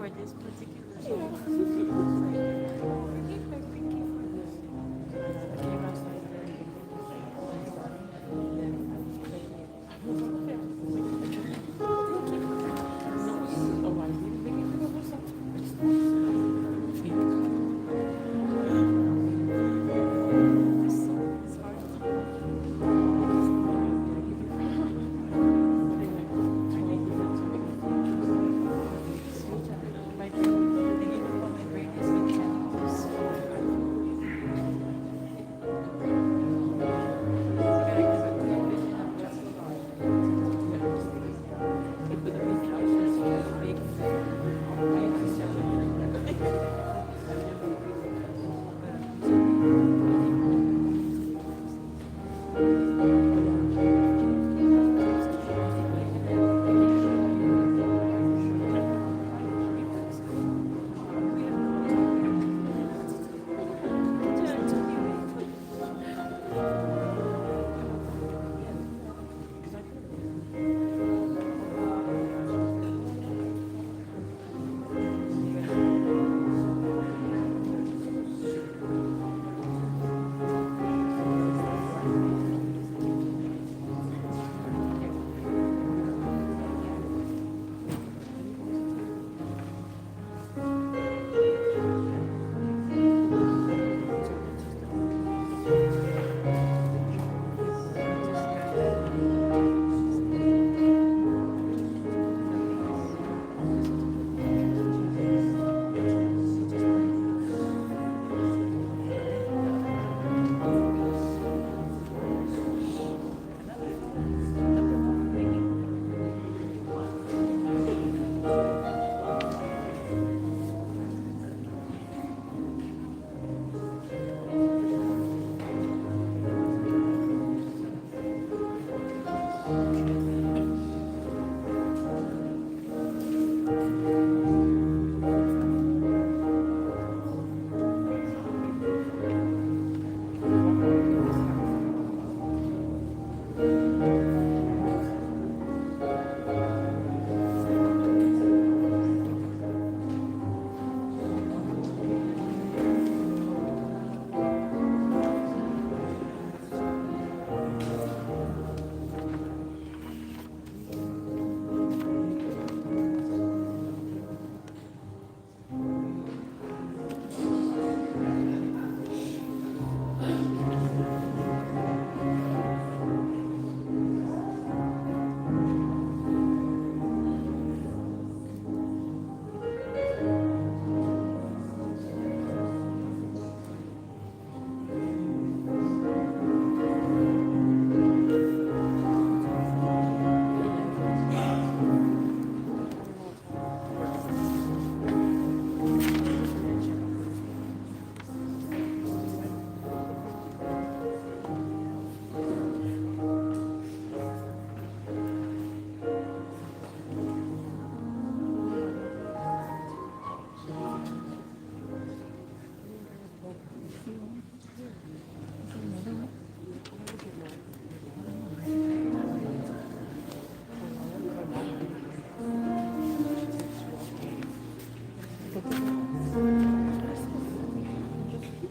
For this particular song. Like, oh, I gave my pinky for this. I came outside very and then I was playing it. Thank you. Oh, I didn't think it was This song is hard to My brain, my brain is with chemicals.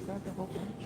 Grab the whole bunch.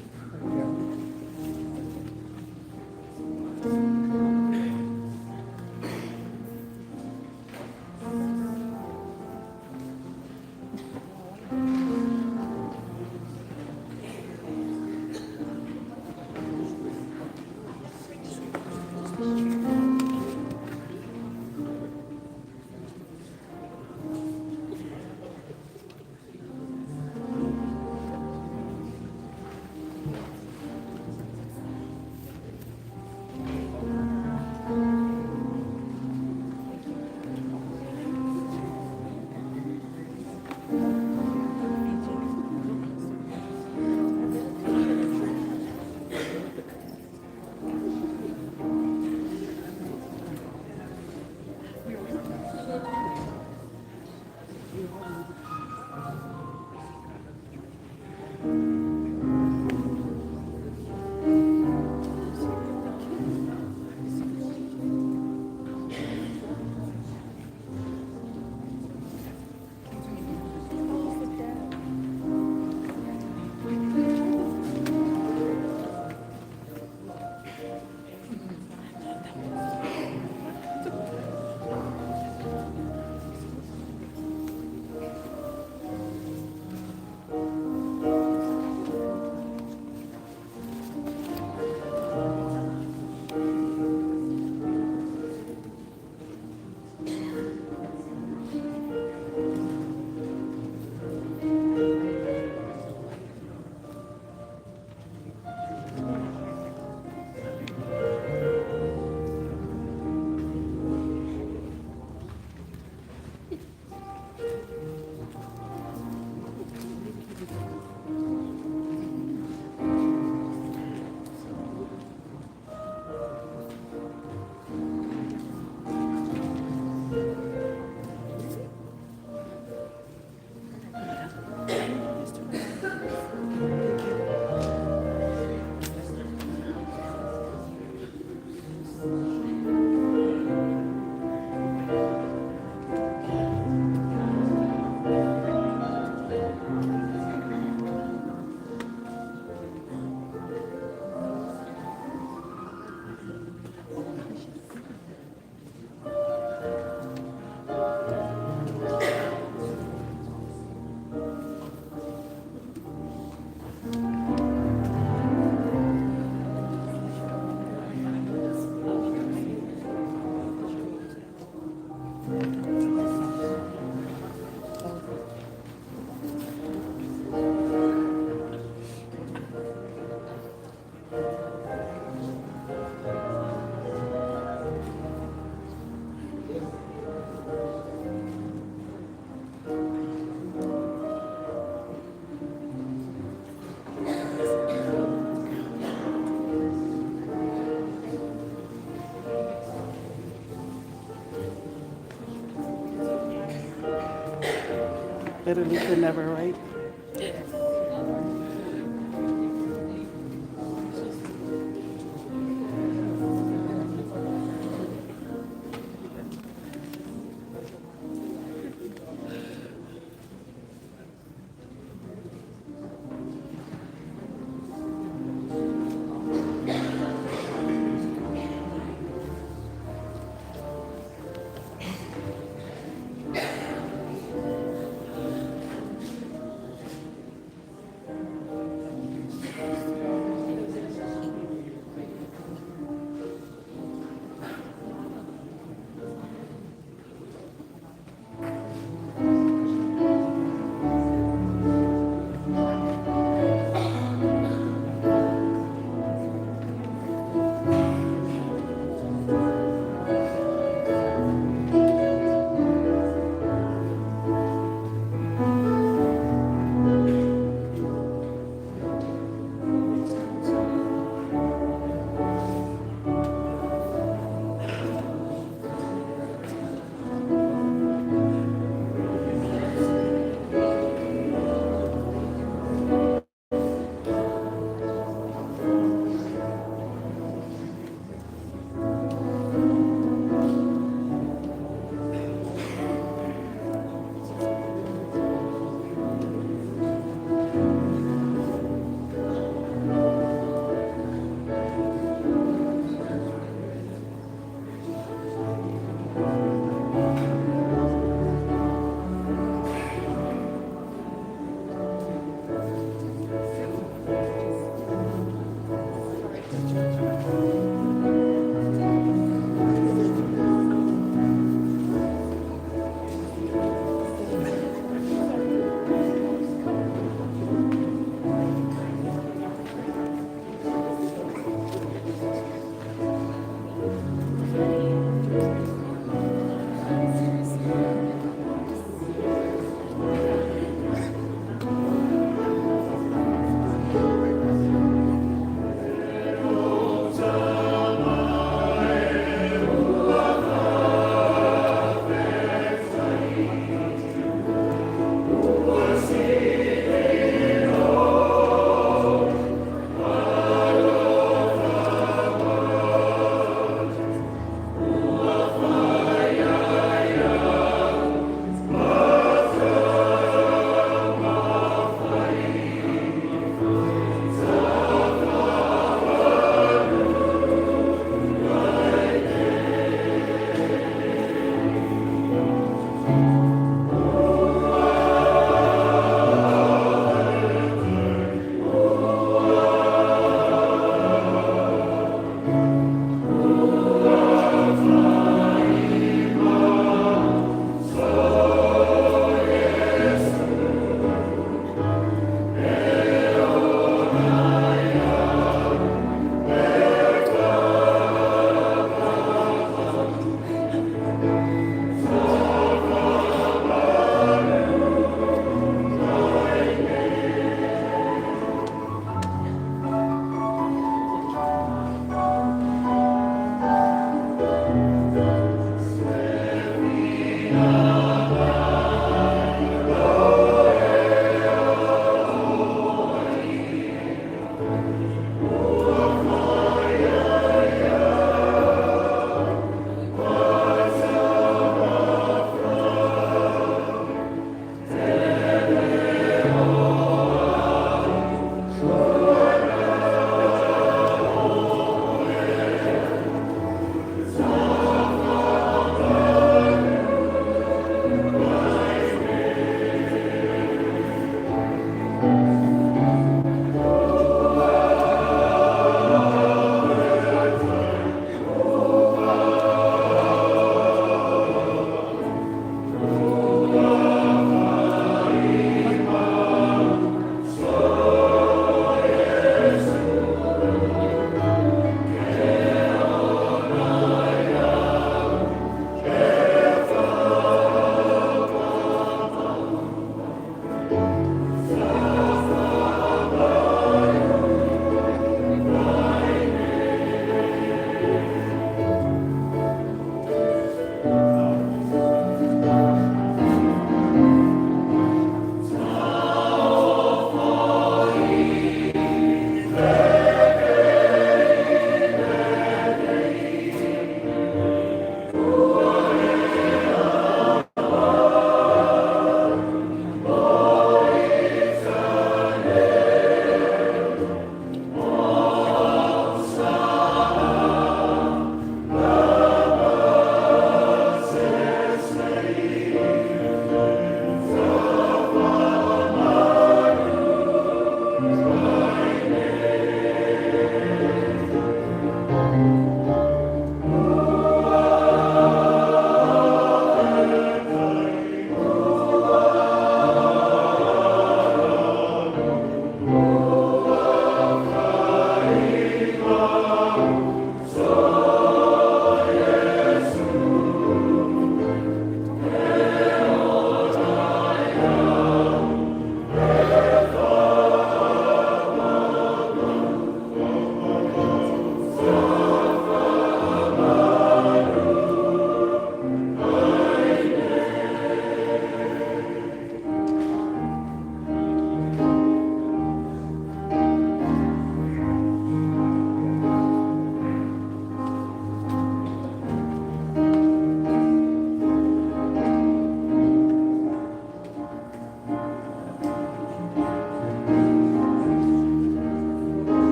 Better late than never, right?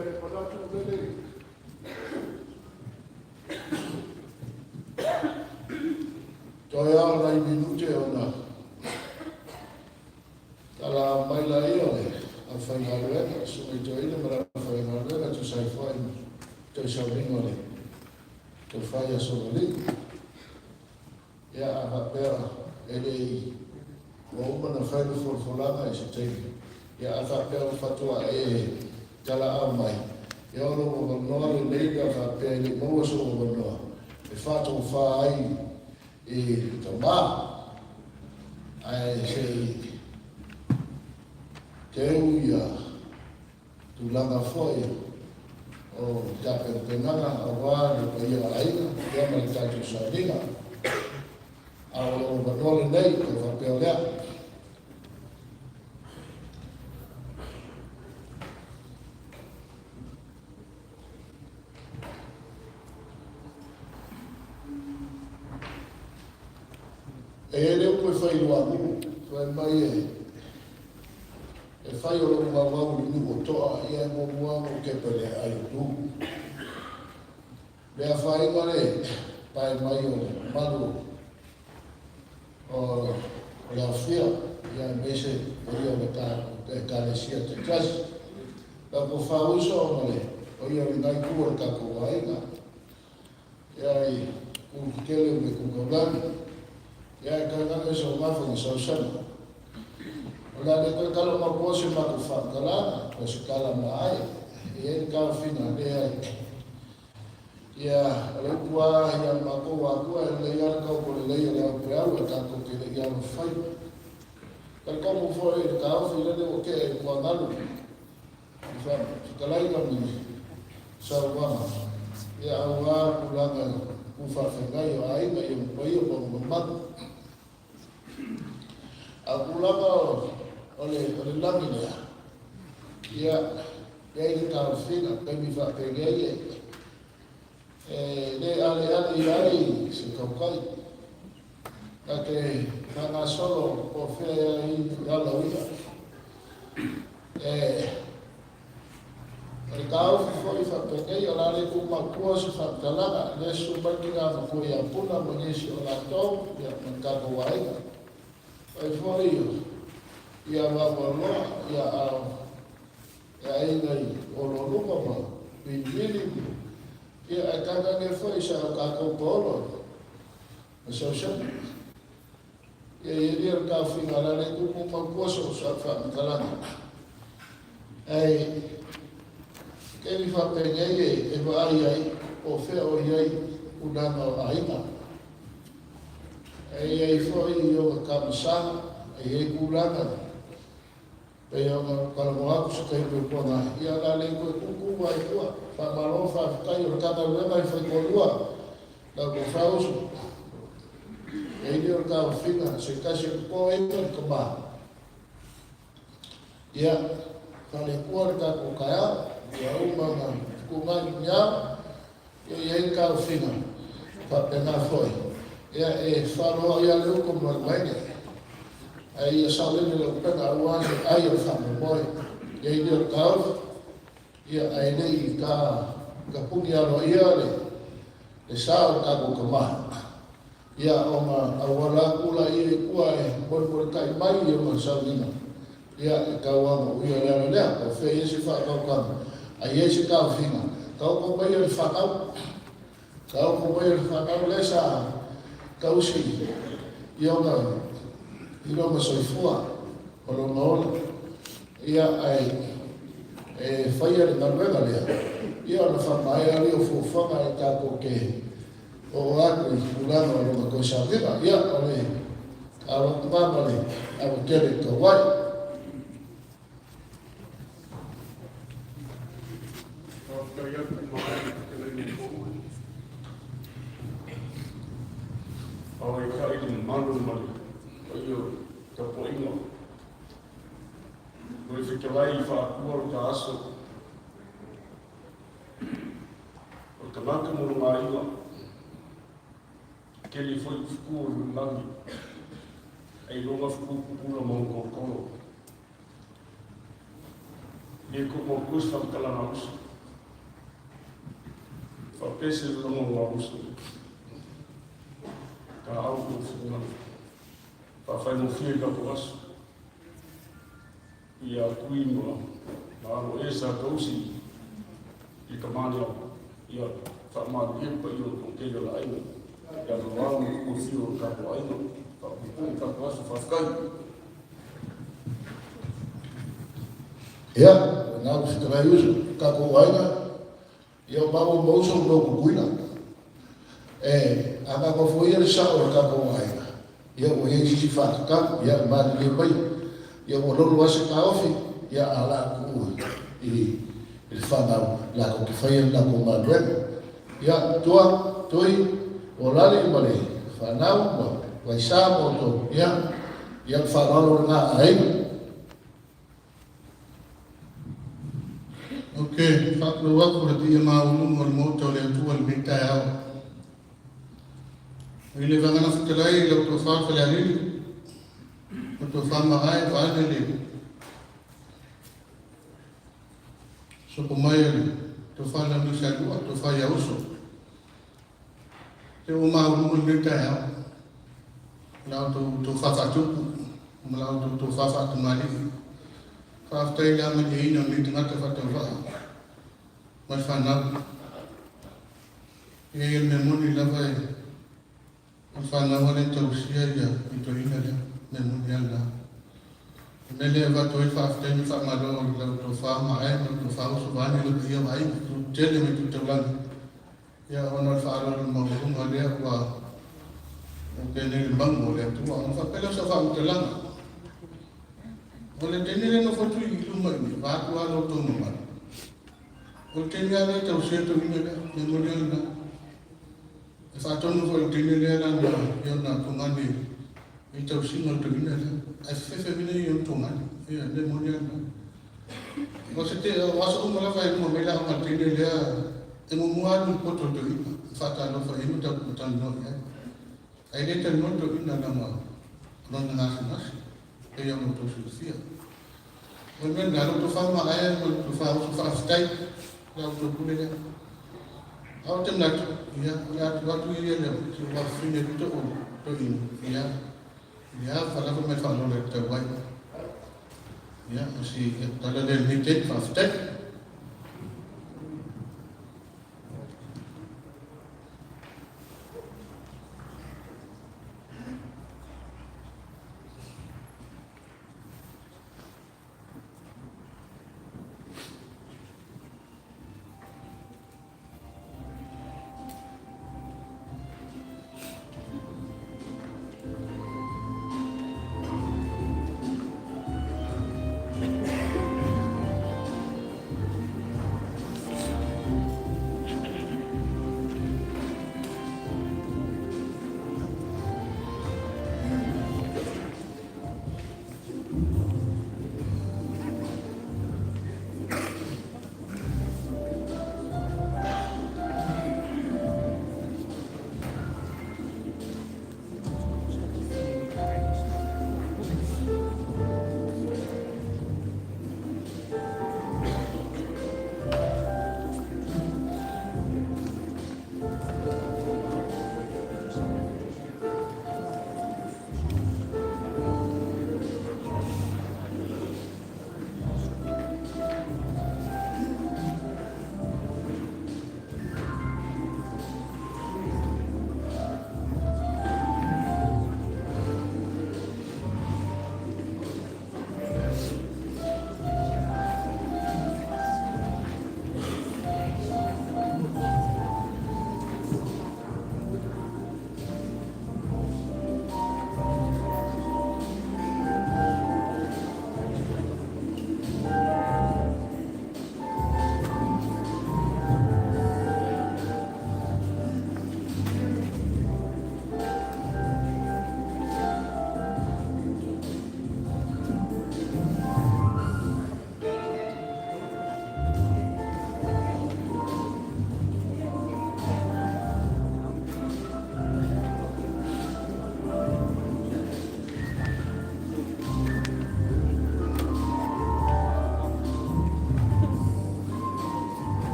e manatu lele toe ao nai minute ona tala mai laia o le aufaigaluega, susuga i toeaina ma le aufaigaluega e tusa ai foi ma toe sauniga o le tofa ia Sovalii. Ia, a faapea e le i ua uma ona fai le folafolaga i se taimi, ia a faapea ua faatoa e talaau mai, ia o lou avanoa lenei pe a faapea e le i maua sou avanoa e faatofa ai i le tama. Ae se i teu ia tulaga foi o tapenapenaga aua le paia o aiga ia ma le tatou sauniga. A o lou avanoa lenei, e faapea o lea. E i ai le upu e fai i luanuu, fai mai e E fai o lou auau i le nuu o toa, ia e muamua ona ou tepa i le aai o Tu. Le afaina le pae mai o le mamalu o le aofia, ia aemaise paia o le Ekalesia taitasi. Lau tofa uso ma le paia o lenai itu o le tatou aiga, ia i Ku tetele ma i Ku taulagi, ia e tainane so mafa na sausana. O le a le toe tala matua se matou faamatalaga, po o se tala ma ai, e i ai le taofiga, leai. Ia, o le upu lava ia le matou Atua, e lelei lava le taoto lelei o le aupeau e tatou te le i alofaiva. Talitonu foi i le taofi lele ua tea i tuagalu i fetalaiga ma ni saunoaga, ia aua tulaga tu faafeagai o aiga ia ma paia ma ona mamalu. A o tulaga o le lagi lea, ia, e i ai le taofiga, taimi faapenei e le aleale i ai se tautai. Na te faagasolo po o fea ai i ala o ia. E, o le taofi foi faapenei, o le a le tuumautua se faamatalaga, lea susu mai le tina matua ia Puna ma nisi o latou, ia, ma le tatou aiga. Fai foi ia Vaualoa, ia ao, e aiga i Oloaluga ma Vilivili, ia ae tainane foi sa o tatou paolo ma Sausana. Ia i ai le taofiga o le a le tuumautua so sau faamatalaga. Ae taimi faapenei e vaai ai po o fea o i ai tulaga o aiga. E i ai foi i ona kamasa, e i ai tulaga pei ona talanoa atu se taimi o tuanai, ia o le a le toe tutu ai tua. Faamalo faafetai o le ta galuega e fai toalua, lau tofa uso. E i ai le taofiga se tasi o totoa ina le tama. Ia, faale-Atua le tatou taeao, ua uma ona tuuina i iniao, ia i ai le taofiga faapena foi. Ia, e faaloa ia le upu ma le vaine, ae ia saolele lau upega aua le ai o le faamoemoe. Ia i ai le taofi, ia ae le i ta tapuni aloaia le sa o le tatou tama. Ia ona auala atu laia i tua e molimolitai mai i ona sauniga, ia e tau lava ona uia le ala lea. Po o fea e i ai se faatautaga, a i ai se taofiga, taoto maia le fanau. Taoto maia le fanau lea sa tausi i ona, i lona soifua ma lona ola. Ia ae e faia le galuega lea, ia ona faamaea lea o fuafuaga e tatou te oo atu i tulaga o lona toe sauniga. Ia, o le alo atu lena ma le ava tele i tauai. Faafetai atu i matou fetalaiga fou. Faawaitai le mamalu ma le paia o le tapuaiga. Toe fetalai i faatua lo ta aso. O le tagata mo lona aiga, tele foi fuku o le lagi, ai loga fuku pupula ma ona tolotolo. Le ko mo kus whakatalanga uso. Faapese le logo o uso. Ta au ko finagalo. Faafaigofie le tatou aso. Ia Kui ma alo ē sa tausi i kamaliao. Ia faamalie le paia o le toatele o le aiga. Ia vavao ma tuu afio o le tatou aiga. Faapuupuu le tatou aso. Faafetai. Ia, na ua fetalai uso, tatou aiga, ia o maua ma uso ma kukuina. E, a na nofoia le sao o le tatou aiga, ia ua iai sisi faatatau, ia malilie mai, ia ua lolo ase taofi, ia a la tuu i le whanau latou te faia le latou galuega. Ia, tua, Tui, o lali ma le fanau ma Vaisa ma outou, ia, ia le faaaloalo lena a aiga. Ok, faatulou atu le paia maualuga o le Maota o le Atua i lenei taeao. I le vagana fetalai i lau tofa Falealili, lau tofa Maae vaeane le sopo mai a le tofa Launiusalua, tofa ia Uso. Te ua maualuga lenei taeao, la outou tofa faatupu ma la outou tofa faatamalii. Faafetai le amalieina o lenei tagata faatauvaa ma le fanau. Ia ia le mea moni lava e o le fanau lea na tausia ia i toeaina lea, mea moni lava lena. O le mea lea e avatu ai le faafetai ma le faamalo i lau tofa Maae ma lau tofa Uso vaeane le paia o aiga, tu tele ma tu taulaga. Ia ona o le faaaloalo maualuga lea ua opea nei le mauga o le Atua. Ona faapea lea o sau faamatalaga. O le taimi lea nofo atu i luma i i, vaeatu lava lo outou mamalu. O le taimi lava lea e tausia toeaina lea, mea moni lava lena. E faatonu foi i le teine lea lana i ona togani i tausiga o le toeaina lea. Ae fefefe mea nei i ona togani. Ia, mea moni lava lena. O se te, o aso uma lava e luma mai le aoga a le teine lea, e muamua alu i le poto o le toeaina, e faatalofa i ai ma talanoa i ai. Ae le talanoa le toeaina leaga o lona gasegase, pei ona outou silafia. O le mea lena, lau tofa Maaea ma le tofa Uso, faafetai la outou pule lea. A ou te manatu, ia, o le a tuu atu ia le si ou afafine pito o toeaina, ia, ia ava lava ma le faaaloalo e tatau ai. Ia, o si tala lea i lenei taimi, faafetai.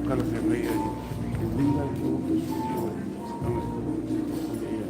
talafeagai ai e uiga i lou soifua ina ia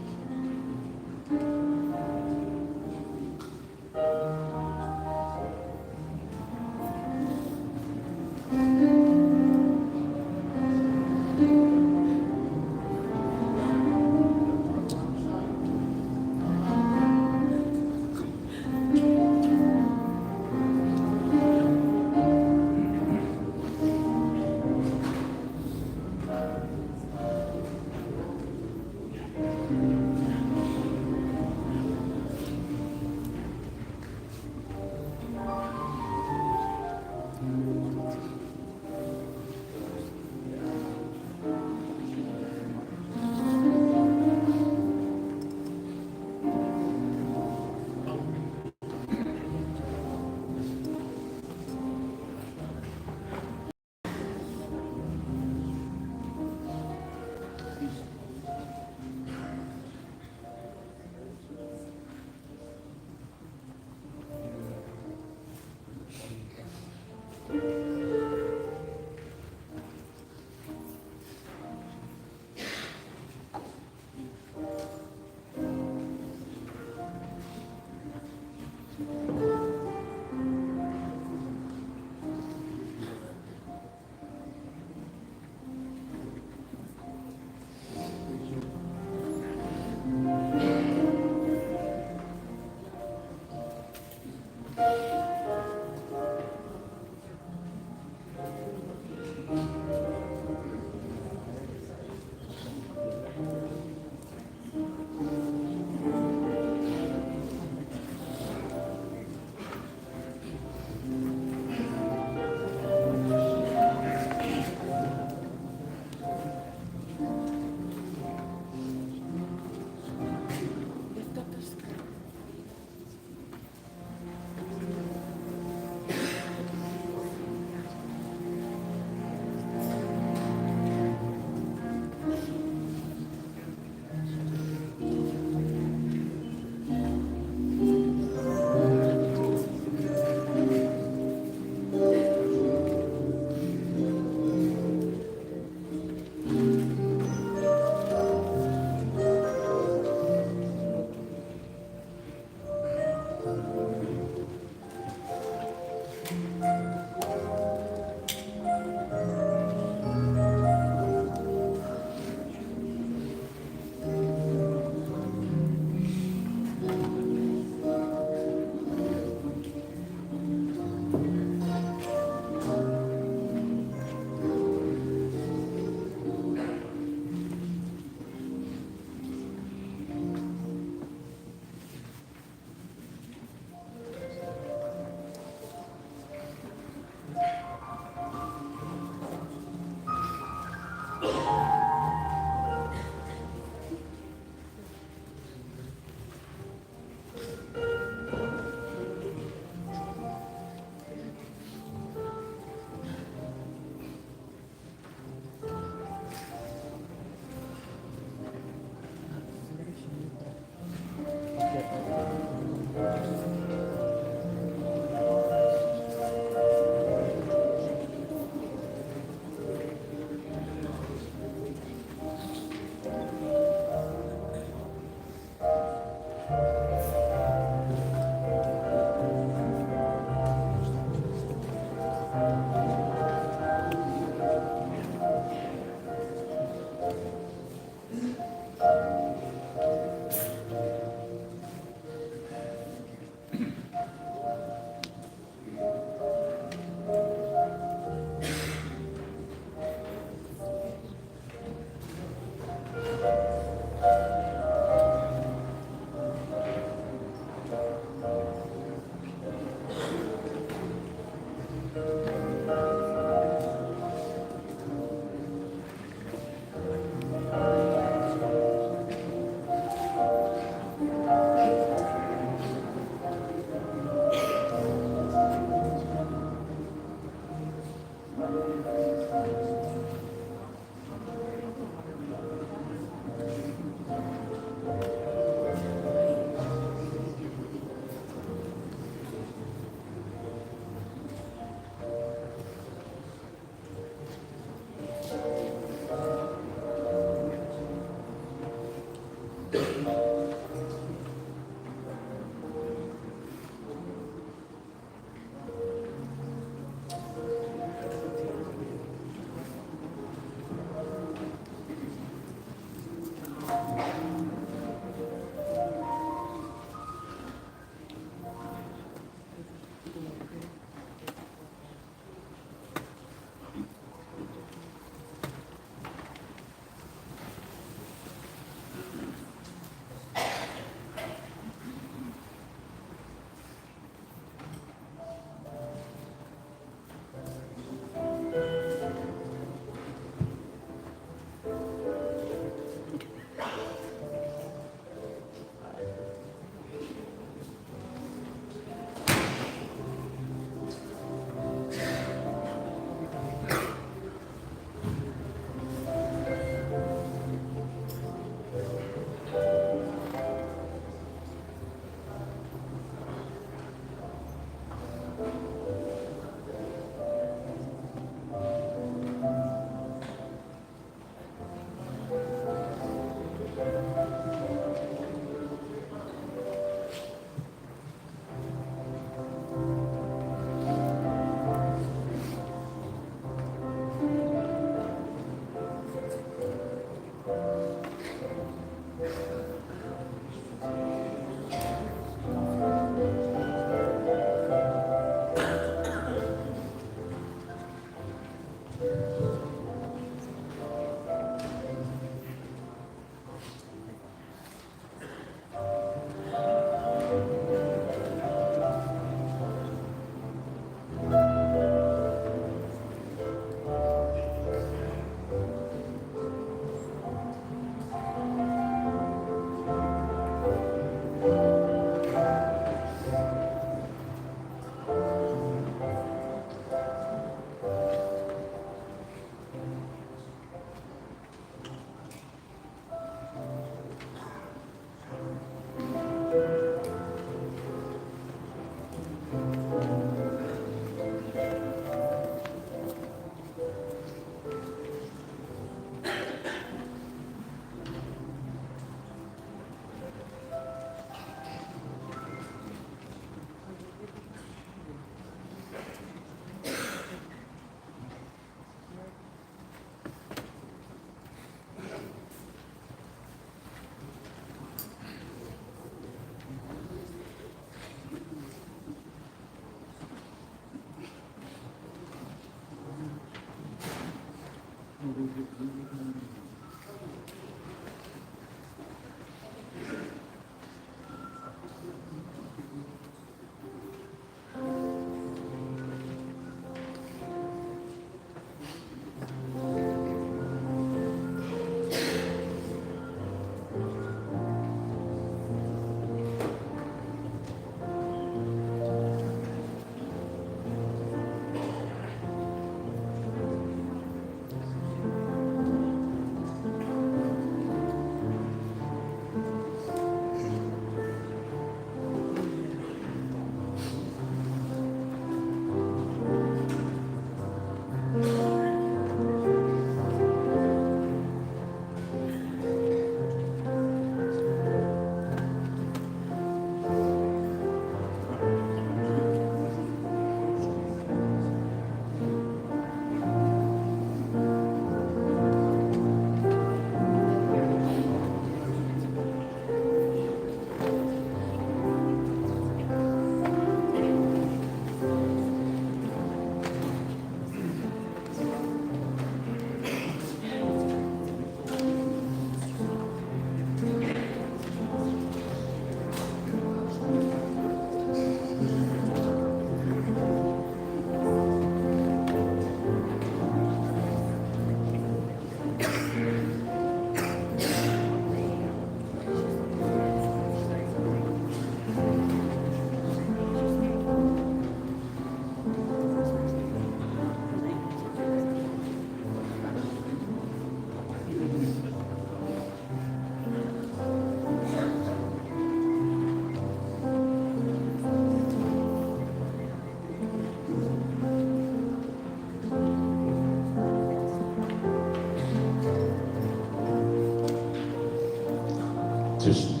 Testament.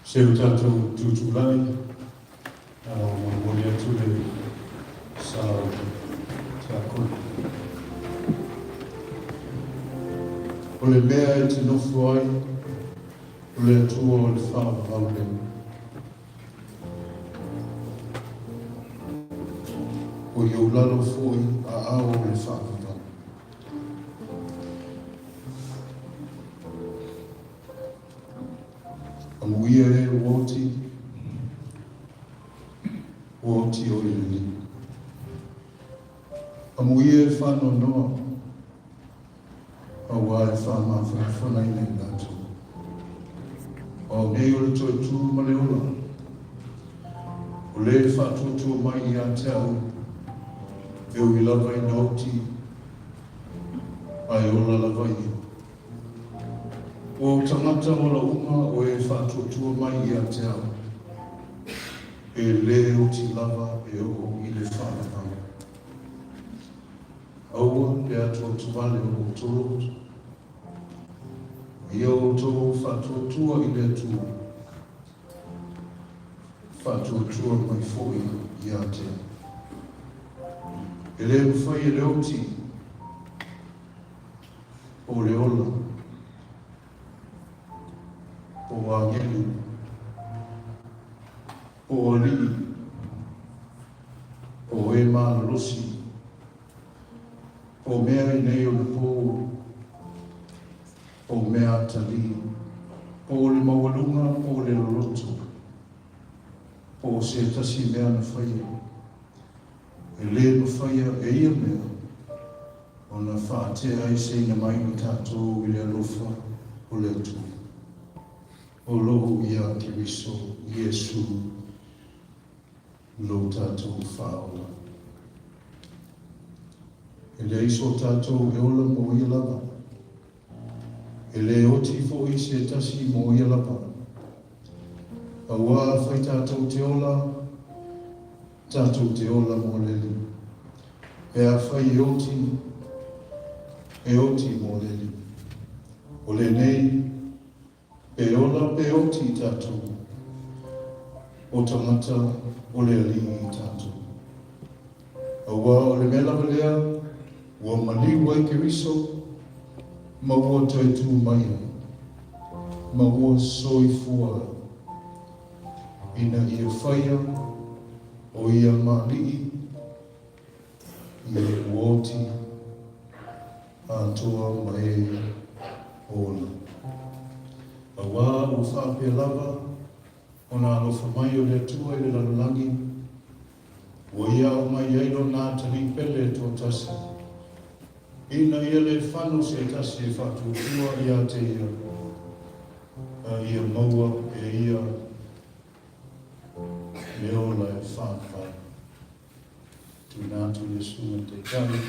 Se o tātou tūtūlani, molimoli atu le sa o tiakona. O le mea e te nofo ai, o le Atua o le faavavau lea. O i ou lalo foi aao o le faavavau. Amuia e ua oti, ua oti oe i le alii. Amuia e faanoanoa, auā e faamafanafanaina i latou. O au nei o le toe tu ma le ola, o le e faatuatua mai ia te au, e ui lava ina oti, ae ola lava ia. Ua ou tagata ola uma o e faatuatua mai ia te au, e lē oti lava e oo i le faavavau. Aua le atuatuvale o outou loto. O ia outou faatuatua i le Atua, faatuatua mai foi ia te au. E lē mafai e le oti po o le ola, po o agelu, po o alii, po o e malolosi, po o mea i nei o le pō, po o mea atalii, po o le maualuga, po o le loloto, po o se tasi mea na faia, e lē mafaia e ia mea ona faatea ai seina mai i tatou i le alofa o le Atua, o lo o ia Keriso Iesu lo tatou Faaola. E leai so tatou e ola mo ia lava, e lē oti foi se tasi mo ia lava. Auā afai tatou te ola, tatou te ola mo le Alii. Pe afai e oti, e oti mo le Alii. O lenei, pe ola pe oti tatou, o tagata o le Alii tatou. Auā o le mea lava lea ua maliu ai Keriso ma ua toe tū mai ai, ma ua soifua ai, ina ia faia o ia ma alii i e ua oti atoa ma e ola. Auā ua faapea lava ona alofa mai o le Atua i le lalolagi, ua ia aumai ai lona atalii pele e toatasi, ina ia le fano se tasi e faatuatua ia te ia, a ia maua e ia le ola e faavavau. Tuuina atu i le Susuga i le Taitai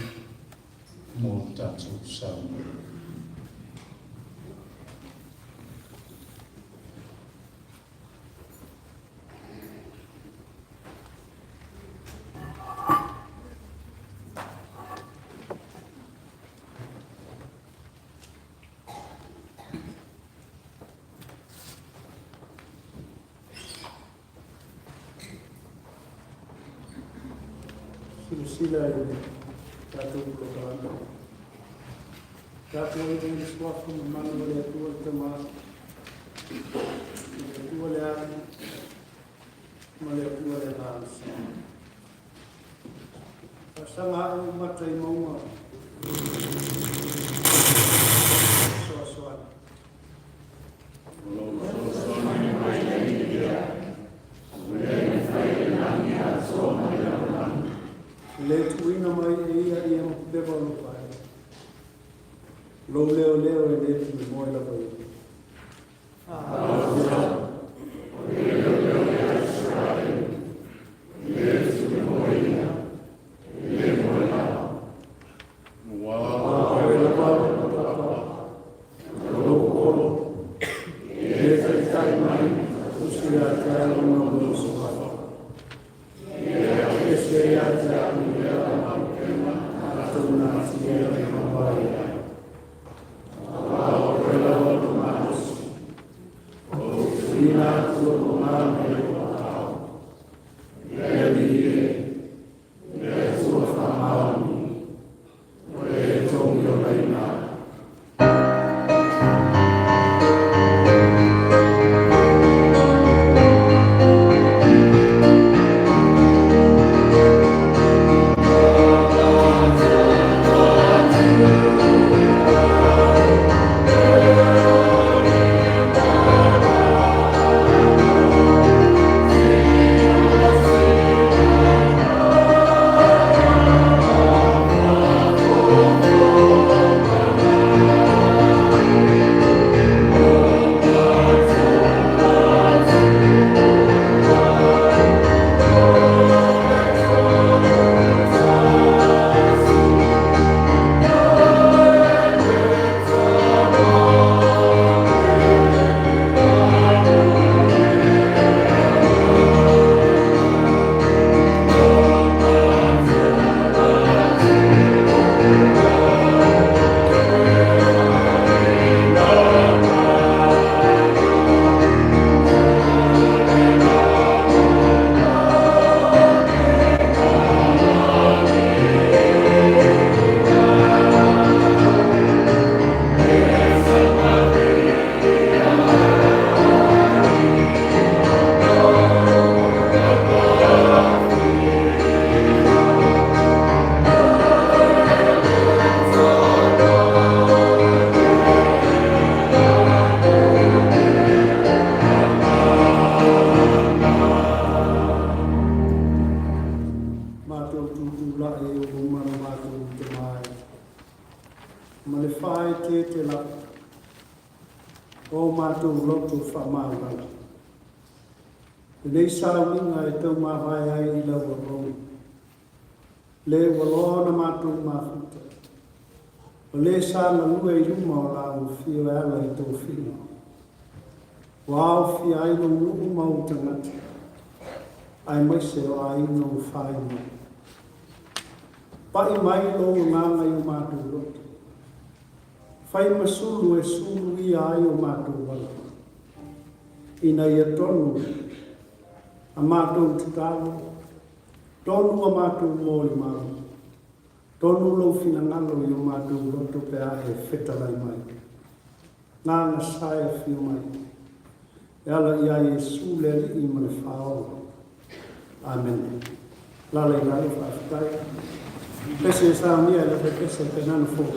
mo le tatou saunoaga. Silasila i le tatou polokalame. Tatou ai le suafa mamalu o le Atua le Tama, le Atua le Alii, ma le Atua le Agaga. Faasaga ae ou mata i mauga fesoasoani. E le tuuina mai e ia ia pepa o lo pai. Lou leoleo e lē fuemoe lava ia. Ua Oe lava o papa, o lou olo, e lē taitai mai usi ia te au ona o lou suafa. Ese ia te au lea matou natia e maua ai ai. Oe lava o malosi, o tuuina atu o togā mai lou aao. Le Alii e, le Atua faamaoni, o e togiolaina ai. Matou tutulai e o luma o matou tama e. Ma le faaeteete lava o matou loto faamaualalo. Lenei sauniga e taumavae ai i lau auauna. Le ua loa ona matou mafuta. O le sa galue i luma o la afio e ala i tofiga. Ua aofia ai lou nuu ma ou tagata, aemaise o aiga ua fai mai. Pai mai lou agaga i o matou loto. Fai ma sulu e suluia ai o matou ala. Ina ia tonu a matou tatalo, tonu a matou molimau, tonu lou finagalo i o matou loto pe a e fetalai mai. Gagasa e afio mai. E ala ia Iesu le Alii ma le Faaola. Amene. Lala i lalo faafetai. Pese e saunia e le pese penana fou.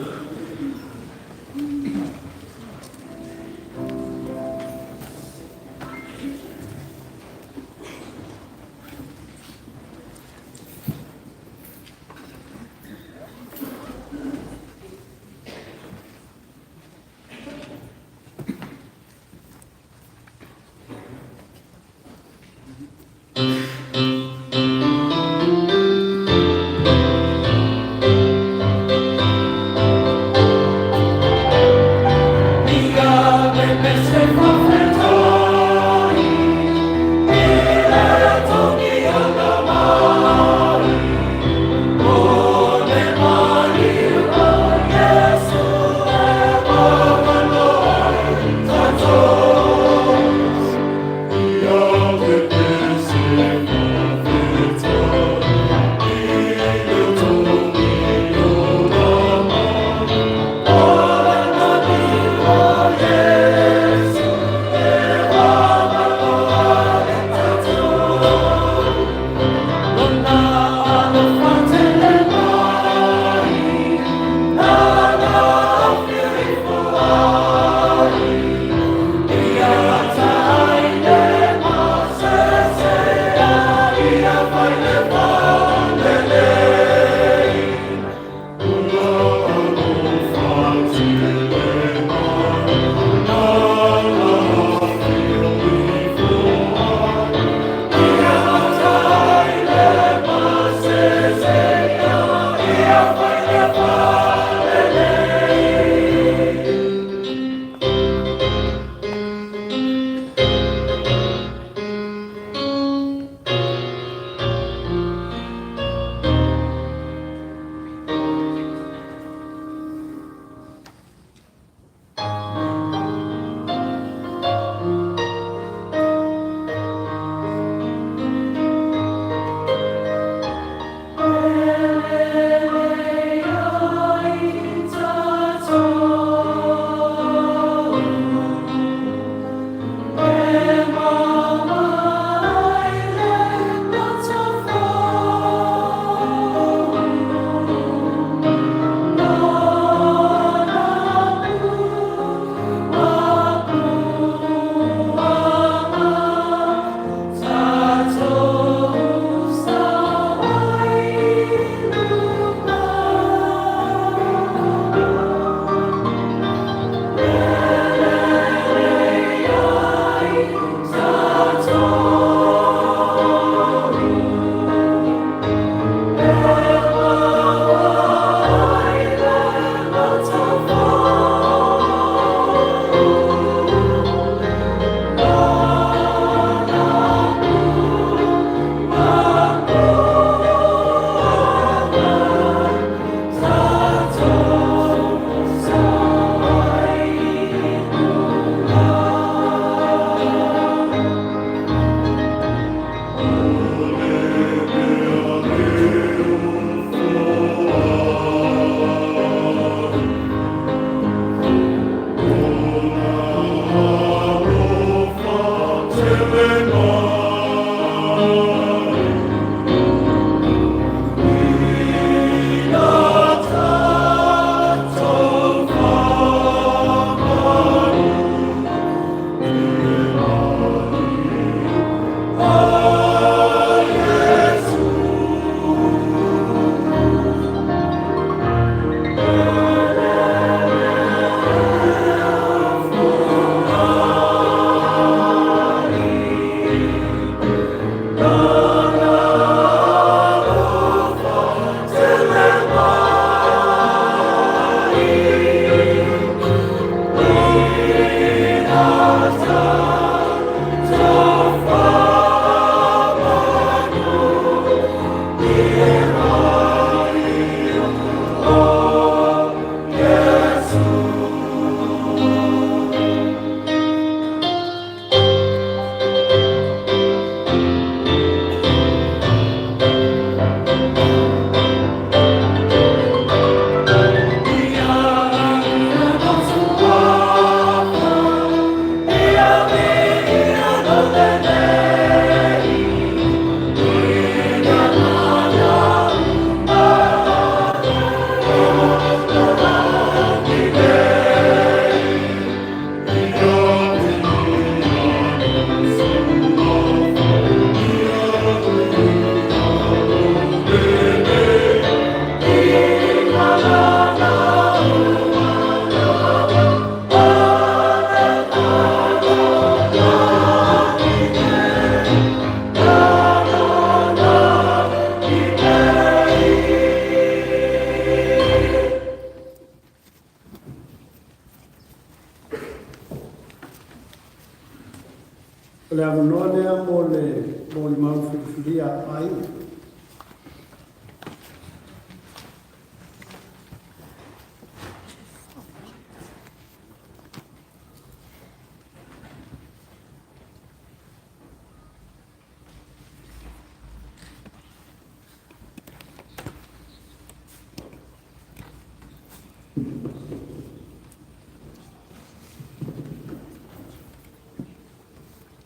O le avanoa lea mo le molimau filifilia a aiga.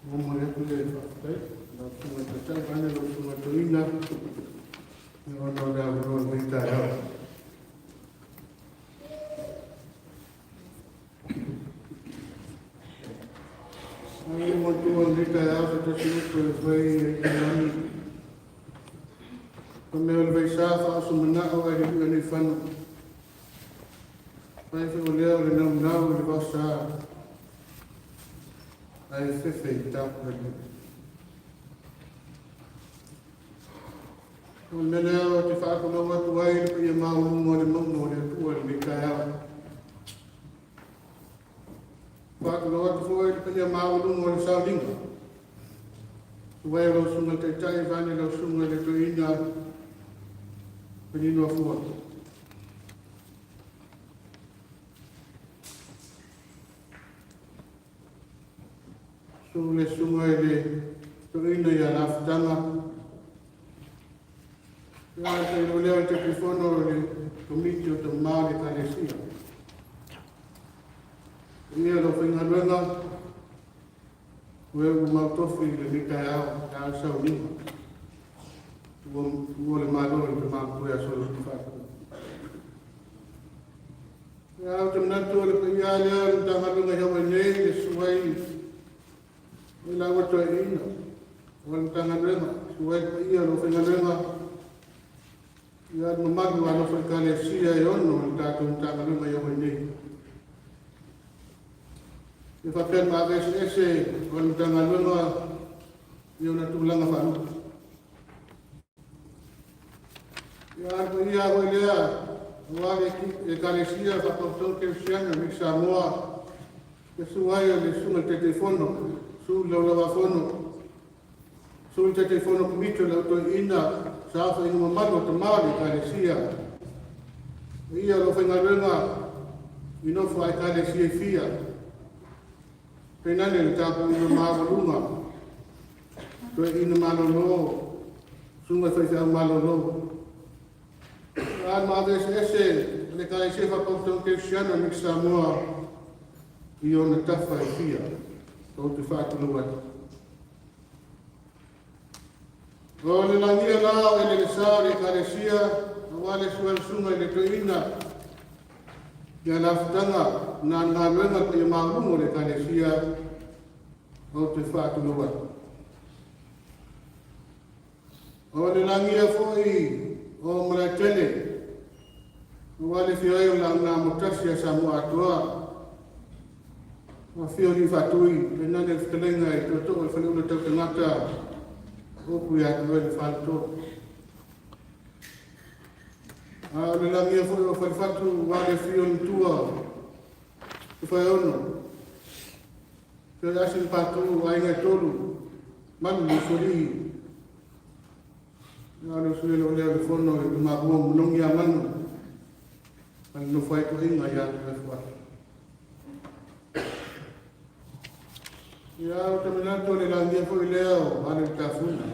Momoli atu le faafetai lau Susuga i le Taitai vaeane lau Susuga i le Toeaina ona o le avanoa i lenei taeao. Ae ua matua i lenei taeao se tasi upu e fai ai taulagi. O mea o le vaisa faaoso manao ae le i'a nei fano. Fai foi o lea o le naunau i le vaosa ae fefe i tapu e le. O le mea lea ou te faatulou atu ai i le paia maualuga o le mauga o le Atua i lenei taeao. Faatulou atu foi i le paia maualuga o le sauniga. Suai o lau Susuga i le Taitai vaeane lau Susuga i le Toeaina Penino Afua. Susu le Susuga i le Toeaina ia Lafutaga. Ia te ilo lea o le Taitaifono o le Komiti o Tama o le Ekalesia. Ia lau faigaluega, o e ua mautofi i lenei taeao e a sauniga. Ua le Malo i le Tama Matua ia Solo Faatu. Ia ou te manatu o le paia lea o le Matagaluega i Hawaii nei le susu ai i lau toeaina o le Matagaluega, susu ai le paia o lau faigaluega, ia le mamalu alofa Ekalesia e ono o le tatou Matagaluega i Hawaii nei. Ia faapea le maave eseese o le Matagaluega i ona tulaga faalupe. Ia le paia foi lea aua le Ekalesia Faapautau Kerisiano i Samoa, le susu ai o le Susuga i le Taitaifono, susu le Laulauafono, susu le Taitaifono Komiti o le Autoiina, saofaiga mamalu o tama o le Ekalesia. Ia lau faigaluega i nofo a Ekalesia e fia, tainane le tapuaiga maualuga, toeaina malolo, susuga i faifeau malolo. A maave eseese o le Ekalesia Faapautau Kerisiano i Samoa i ona tafa e fia, ou te faatulou atu. O le lagia la o eleelesa o le Ekalesia, aua le sua le susuga i le toeaina ia Lafutaga na le galuega le paia maualuga o le Ekalesia, ou te faatulou atu. O le lagia foi o Malaetele, aua le afio ai o Launa Amotasi a Samoa atoa, afio alii Faatui, tainane le fetalaiga i tootoo o le Faleula Tautagata, upu ia te oe le Faletolu. A o le lagia foi o Falefatu, aua le afio o le Matua, Tofaeono, afio Asi ma Patu, aiga e tolu, malu le Usoalii, a o le usuia lea o le fono i le mavua manogi a manu, ma le nofo ai toaiga ia te oe fuata. Ia, o te manatu o le lagia foi lea o Ale le Tafuna.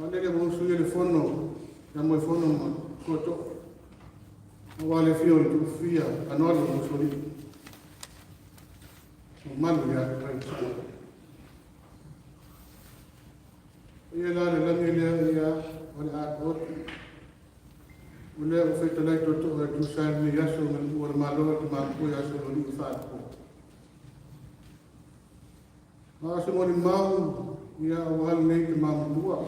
O lele ua usuia le fono, ia moe fono ma suato. Aua le afio o le Tuufia, Anoalo ma Usoalii. O malu ia te oe. Ia la le lagi lea ia o le atoatu. O lea ua fetalai tootoo e tusa ai lenei aso ma le ua le Malo e te mapua ia Soloalii Faalepo. A o se molimau ia aua lenei te mamutua.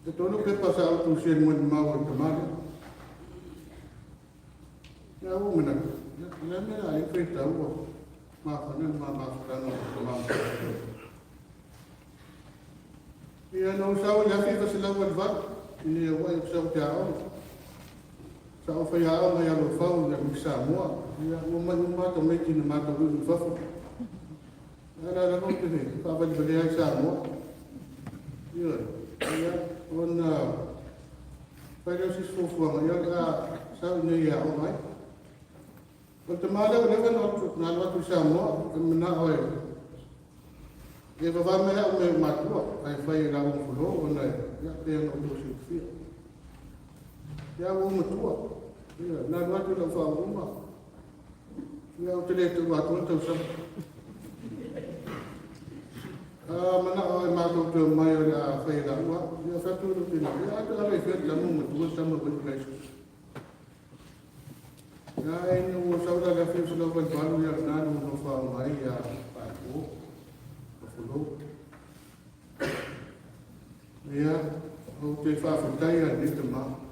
E tolu pepa sa ou tusia i le molimau o le tama lea. Ia ua manatu, o le a mea a i faitau ua mafana le mamafutaga o le tama. Ia na ou sau i le 1988, ina ia uai ou sau te aoga. Sa ou faiaoga i Alofau i Amerika Samoa, ia ua omai uma lava tamaiti na matou uu i fafo. Ae o la lava ou te faavalevalea ai Samoa. Ioe, ia ona fai lea o se isi fuafuaga, ia o le a sau i inei e aoga ai. O le tama lea ua leva ona alu atu i Samoa, e manao e e vavā mai au me ou matua, ae fai e lauga fulou ona ia pei ona outou silafia. Ia ua ou matua, ia, na alu atu i lau faauuga, ia ou te le taua atua le tausaga. A manao e matou te omai o le a fai e laua au. Ia fai atu lou tina, ia a toe ave i fea le tama ua matua le tama ua iu i le Ia ina ua sau la le 1988 ia lena na ou nofo aoga ai ia Paepo, Buffalo. Ia, ou te faafetai ia lenei tama.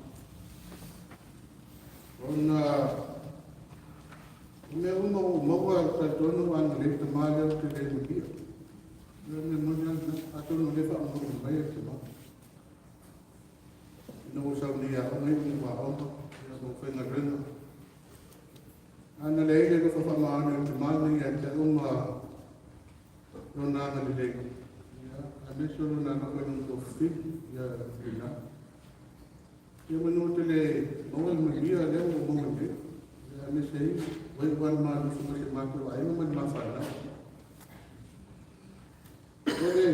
Ona o mea uma ua ou maua talitonu a na leai le tama lea ou te le manuia. Ia o le mea moni lava lena. Atonu o lea e faamoemoe mai le tama. Ina ua sau nei aoga iu ua aoga, ia ua faigaluega. A na leai le alofa faamaoni o le tama lenei ia te au ma lona agalelei, ia, aemaise o lona alofa i lona toafafine, ia Lina. Ia manu ou te le maua le manuia lea ua ou maua nei. Ia, aemaise ai, ua iu lava le malosi mo si o matou aiga ma le ma fanau. O le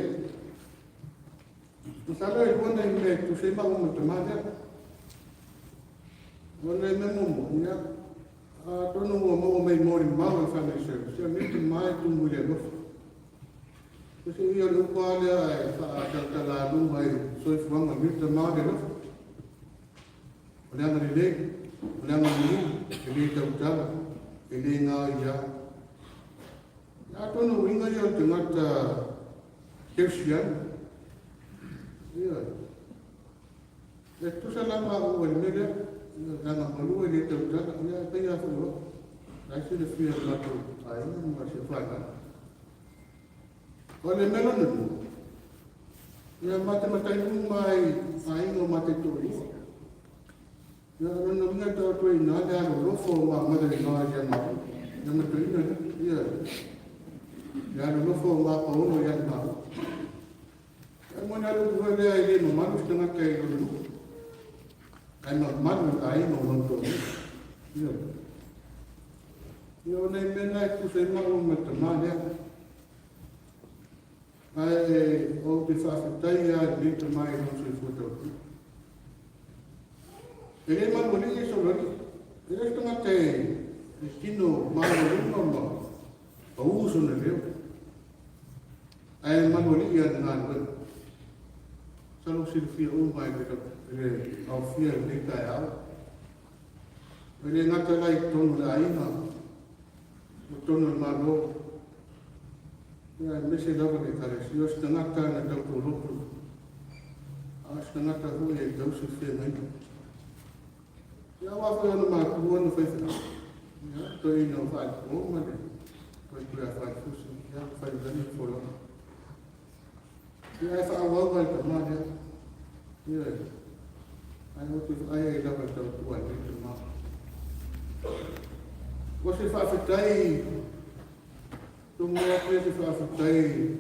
Masalo e lua nai mea e tusa ai maua ma le tama lea. O le mea muamua, ia, atonu ua maua mai molimau e Family Service, ia lenei tama e tumu i le alofa. O se ia o le upu lava lea e faatalatala i soifuaga o lenei tama o le alofa. O le agalelei, o le agamanu, e le tautala, e le gaoia. Atonu o uiga ia o le tagata Kerisiano. Ioe. E tutusa la maua i le mea lea, leaga malu e le tautala, ia e pei lava foi o au. La e silafia e le matou aiga ma si ou fanau. O le mea lona lua, ia ma te matai uma ai aiga o matei toalua. Ia o lona uiga e tau atu ai i ina le alolofa o ma mother-in-law ia maua. Ia ma toeaina lea, ia le alolofa o ma paolo ia maua. Ia mo le alu foi lea e le mamalu se tagata i lona nuu. Ae mamalu i le aiga o lona toalua. Ia. Ia o nai mea na e tusa ai maua ma le tama lea. Ae ou te faafetai lava i lenei tama i lona soifua tautua. E le malualii e soloalii. E le o se tagata e tino maualuga ma pau sona leo. Ae malualii ana galuega. Masalo ua silafia uma e le aofia i lenei taeao. E le gata la i totonu o le aiga, o totonu o le Malo, ia aemaise lava le Ekalesia. O se tagata na tautua lotu, a o se tagata foi e tausi le feagaiga. Ia aua foi ona matua na faifeau, ia, toeaina o Faalipo ma le faletua ia Faalifusi, ia, Faiulagi ma Folauga. Ia ae faaauau lava i le tama lea. Ioe. Ae ou te vaai ai lava i le tautua a lenei tama. O se faafetai, tumau atu ia se faafetai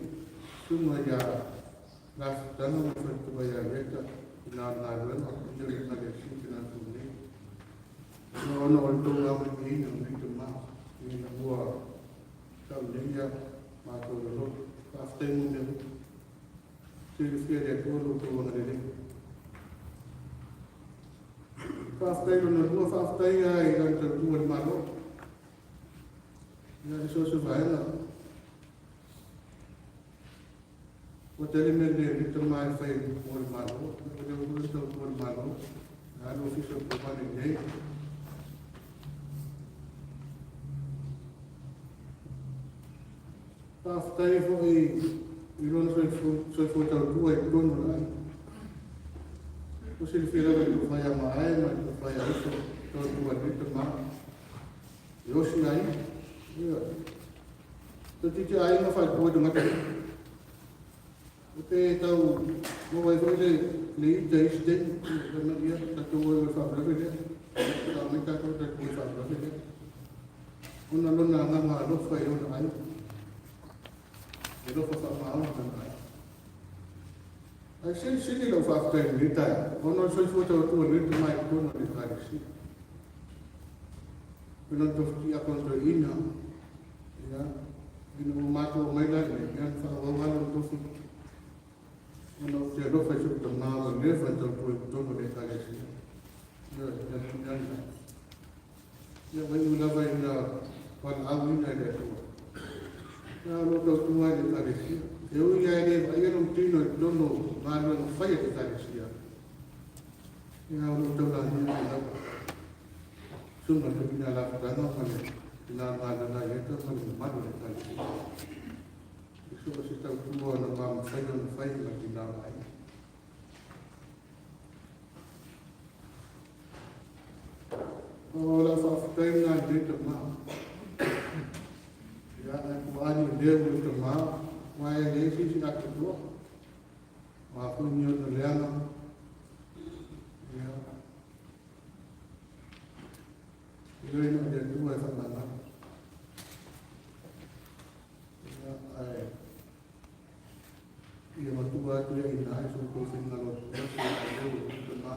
susuga ia Lafutaga ma le faletua ia Leta i na o le galuega i le Ekalesia i Tinafu nei. Ona o le tou auiliiliina o lenei tama ina ua Tau nei ia matou loloto. Faafetai mo mea uma. Silafia e le Atua lo outou agalelei. Faafetai lona lua, faafetai lava i lana tautua i le Malo. Ia, i so o se vaega. Ua tele mea lelei a lenei tama e fai mo le Malo. Ua leva foi ona tautua i le Malo. E alu ofisa o le Kovana i inei. Faafetai foi i lona soifua tautua i totonu o le aiga. Ua silafia lava i le tofa ia Maae ma le tofa ia Uso, tautua ai tama. E osi aiga. Ioe. Toeitiiti aiga faaipoa i tagata. Pe tau maua ai foi le ita i isi taimi, fai mai, ia, tatou o ai o le faalavelave lea. Ona lona agaga alofa i ona aiga. E alofa faamaoni lona aiga. Ae silisili lau faafetai i lenei taeao, ona o le soifua tautua o lenei tama i totonu o le Ekalesia. E pei ona tofi tiakono toeaina, ia, ina ua matou omai la i inei, ia na faaauau lava lona tofi, ona ou te alofa i si ou tama ua leva ona tautua i totonu o le Ekalesia. Ioe, ia Tuiaana. Ia ua iu lava ina valaauina e le Atua. Ia o lo o tautua i le Ekalesia. E ui lava e le vaaia lou tino i totonu o galuega fai a le Ekalesia, ia o lo o taulagia mai lava. Susuga i le Toeaina Alafutaga ma le tina Galana Ieta ma le mamalu o le Ekalesia. I so o se tautua na ma mafai ona fai ma tina ma aiga. O lau faafetai lena i lenei tama. Ia, ae ua ali leu le tama, aua e leai se isi atoatoa. O a foi ni ona leaga, ia, ioe na o le Atua e faamagalo. Ia, ae ia matua atu ia i ina i so outou finagalo atu i leu le tama.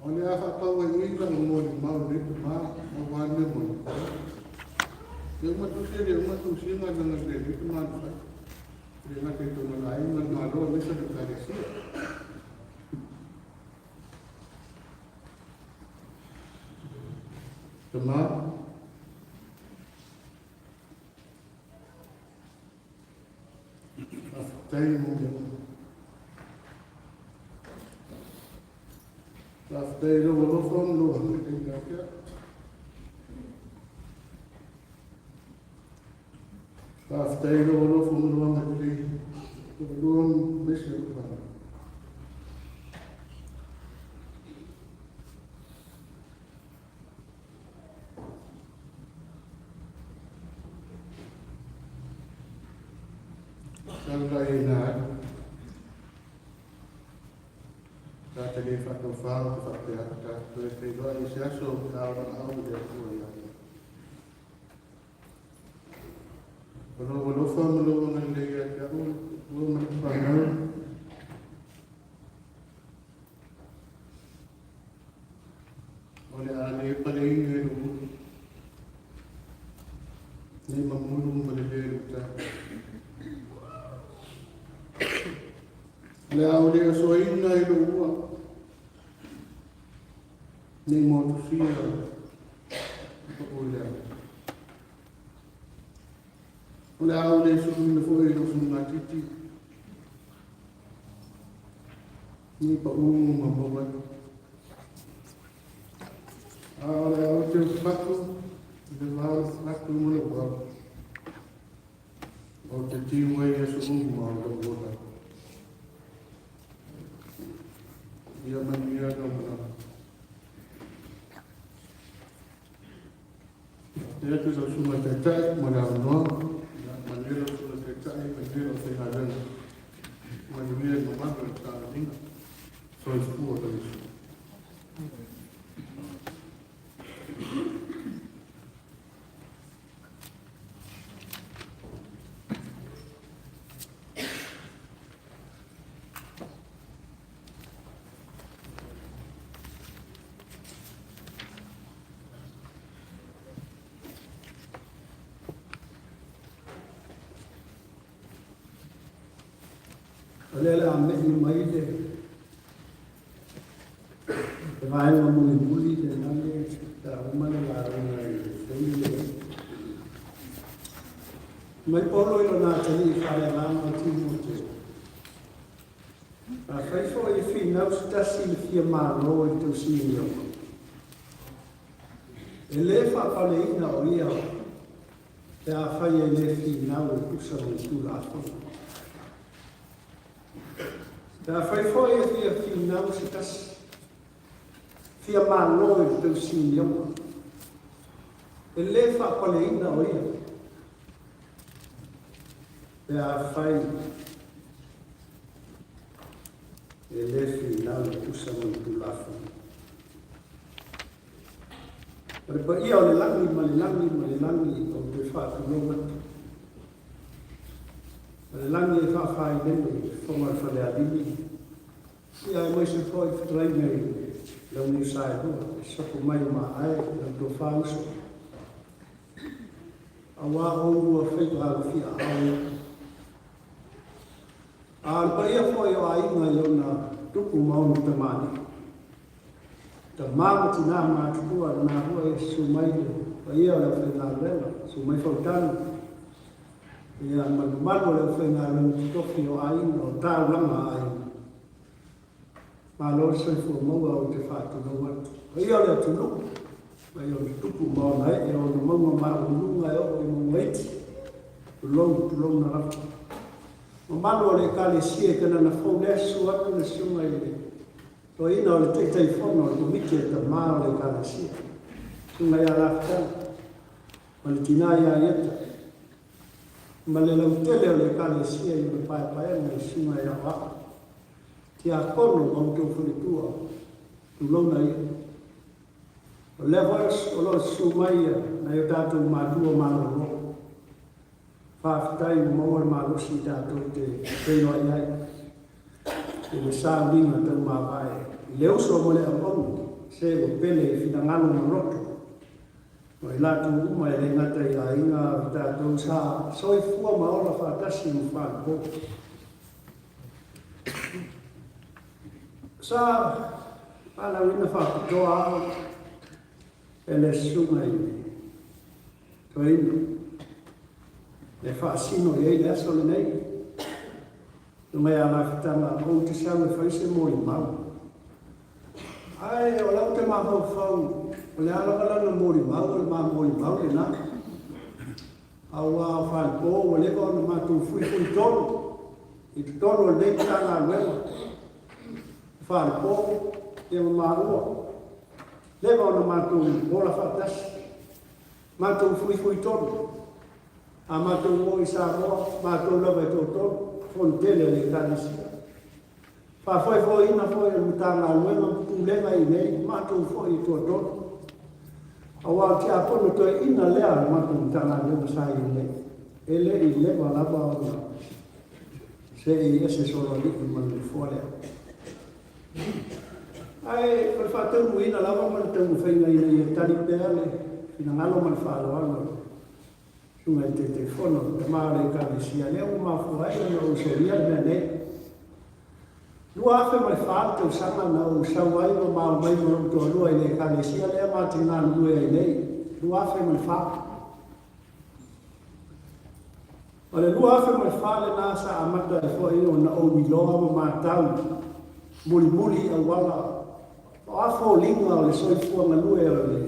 O le a faapau ai i lau molimau i lenei tama, aua le mea moni. E uma tusi e le uma tusi galuega lelei lenei tama na fai. E le gata i totonu o le aiga, le Malo, aemaise o le Ekalesia. Tama, faafetai mo mea uma. Faafetai i lou alofa ma lou agalelei ia te au. Faafetai i lou alofa ma lou agalelei i toalua aemaise o lou fanau. Sa i ina ai. Ta te le faatofā ou te faapea atu ta te toe feiloai i se aso pe a valaau le Atua ia te au. O lou alofa ma lou agalelei ia te au, ua ma le fanau. O le a le paleina i lou ulu. Nei mamulu ma le le lutai. O le a ou le asoaina i lou ua. Nei motusia pau i le ao. O le a ou le suluina foi i lou sulugatiti. Nei pau ma maua. A o le a ou te fatu i le va o le fatu ma lou ao. Ou te tiu ai i aso uma o lou ola. Ia manuia lau malaga. Faafetai atu i lau Susuga i le Taitai mo le avanoa. Ia manuia lau Susuga i le Taitai, manuia lau aufaigaluega. Manuia le mamalu o le Matagaluega. Soifua lo Iesu. O lea o le a me'i mai le le vaega mulimuli lena le pe a uma le lauga i le taimi lenei. Mai Paulo i lona atalii faaleagaga o Timoteo. Afai foi e finau se tasi i le fia malo i le tausiga, e le faapaleina o ia pe afai e le finau e tusa ma le Tulafono. Pe afai foi e fia finau se tasi, fia malo i le tausiga, e le faapaleina o ia pe afai e le finau e tusa ma le Tulafono. O le paia o le lagi ma le lagi ma le lagi ou te faatulou atu. O le lagi e faafailele i fofoga o le Falealili, ia aemaise foi fetalaiga i Launiu Saelua, le sopo mai o Maae, lau tofa uso. Aua oulua faiva alofiaao ia. A o le paia foi o aiga i ona tupu ma ona tamalii. Tama ma tina matutua lena foi e susu mai le paia o le aufaigaluega, susu mai Fautanu, ia ma le mamalu o le aufaigaluega totofi o aiga, o taulaga a aiga. Malo le soifua maua ou te faatulou atu. Paia o le atunuu, mai ona tupu ma ona ee, o ona mauga maualuluga e oo i mauga iti, tulou, tulouna lava. Mamalu o le Ekalesia i Kanana Fou lea susu atu le susuga i le Toeaina o le Taitaifono o le Komiti a Tama o le Ekalesia, Susuga ia Lafitala ma le tina ia Ieta, ma le lautele o le Ekalesia i ona paepaega i susuga i aoao, tiakono ma outou faletua, tulouna ia. O lea foi o lo o susu mai nai o tatou matua malolo. Faafetai ua maua le malosi tatou te feiloai ai i le sauniga taumavae i le uso ma le auauna, se ua pele i finagalo ma loto o i latou uma e le gata i aiga a o tatou sa soifua ma ola faatasi ma falepou. Sa valaauina faapitoa au e le susuga i le Toeaina e faasino i ai le aso lenei. Fai mai a Lafitaga, ou te sau e fai se molimau. Ae o lau te mafaufau, o le a lava lana molimau, o le ma molimau lena. Aua o Falepo ua leva ona matou fuifui tonu i totonu o lenei Matagaluega. O Falepo, ia ma maua, leva ona matou ola faatasi. Matou fuifui tonu. A matou o i Samoa, matou lava e toatolu, fonotele a le Ekalesia. Faafoefoeina foi e le Matagaluega ma Pulega i inei, matou foi e toatolu. Aua o le tiakono toeaina lea a le matou Matagaluega sa i ai nei, e le i leva lava ona se i ese soloalii ma le nofoa lea. Ae o le faataunuuina lava ma le taumafaiga ina ia tali pea le finagalo ma le faaaloalo a le Susuga i le Taitaifono, le tama o le Ekalesia, lea ua mafua ai ona ou solia le mea nei. 2004 le tausaga na ou sau ai ma ma omai ma lou toalua i le Ekalesia lea ma te galulue ai nei, 2004. O le 2004 lena sa amata ai foi ona ou iloa ma matau mulimuli i auala o a foliga o le soifua galue o le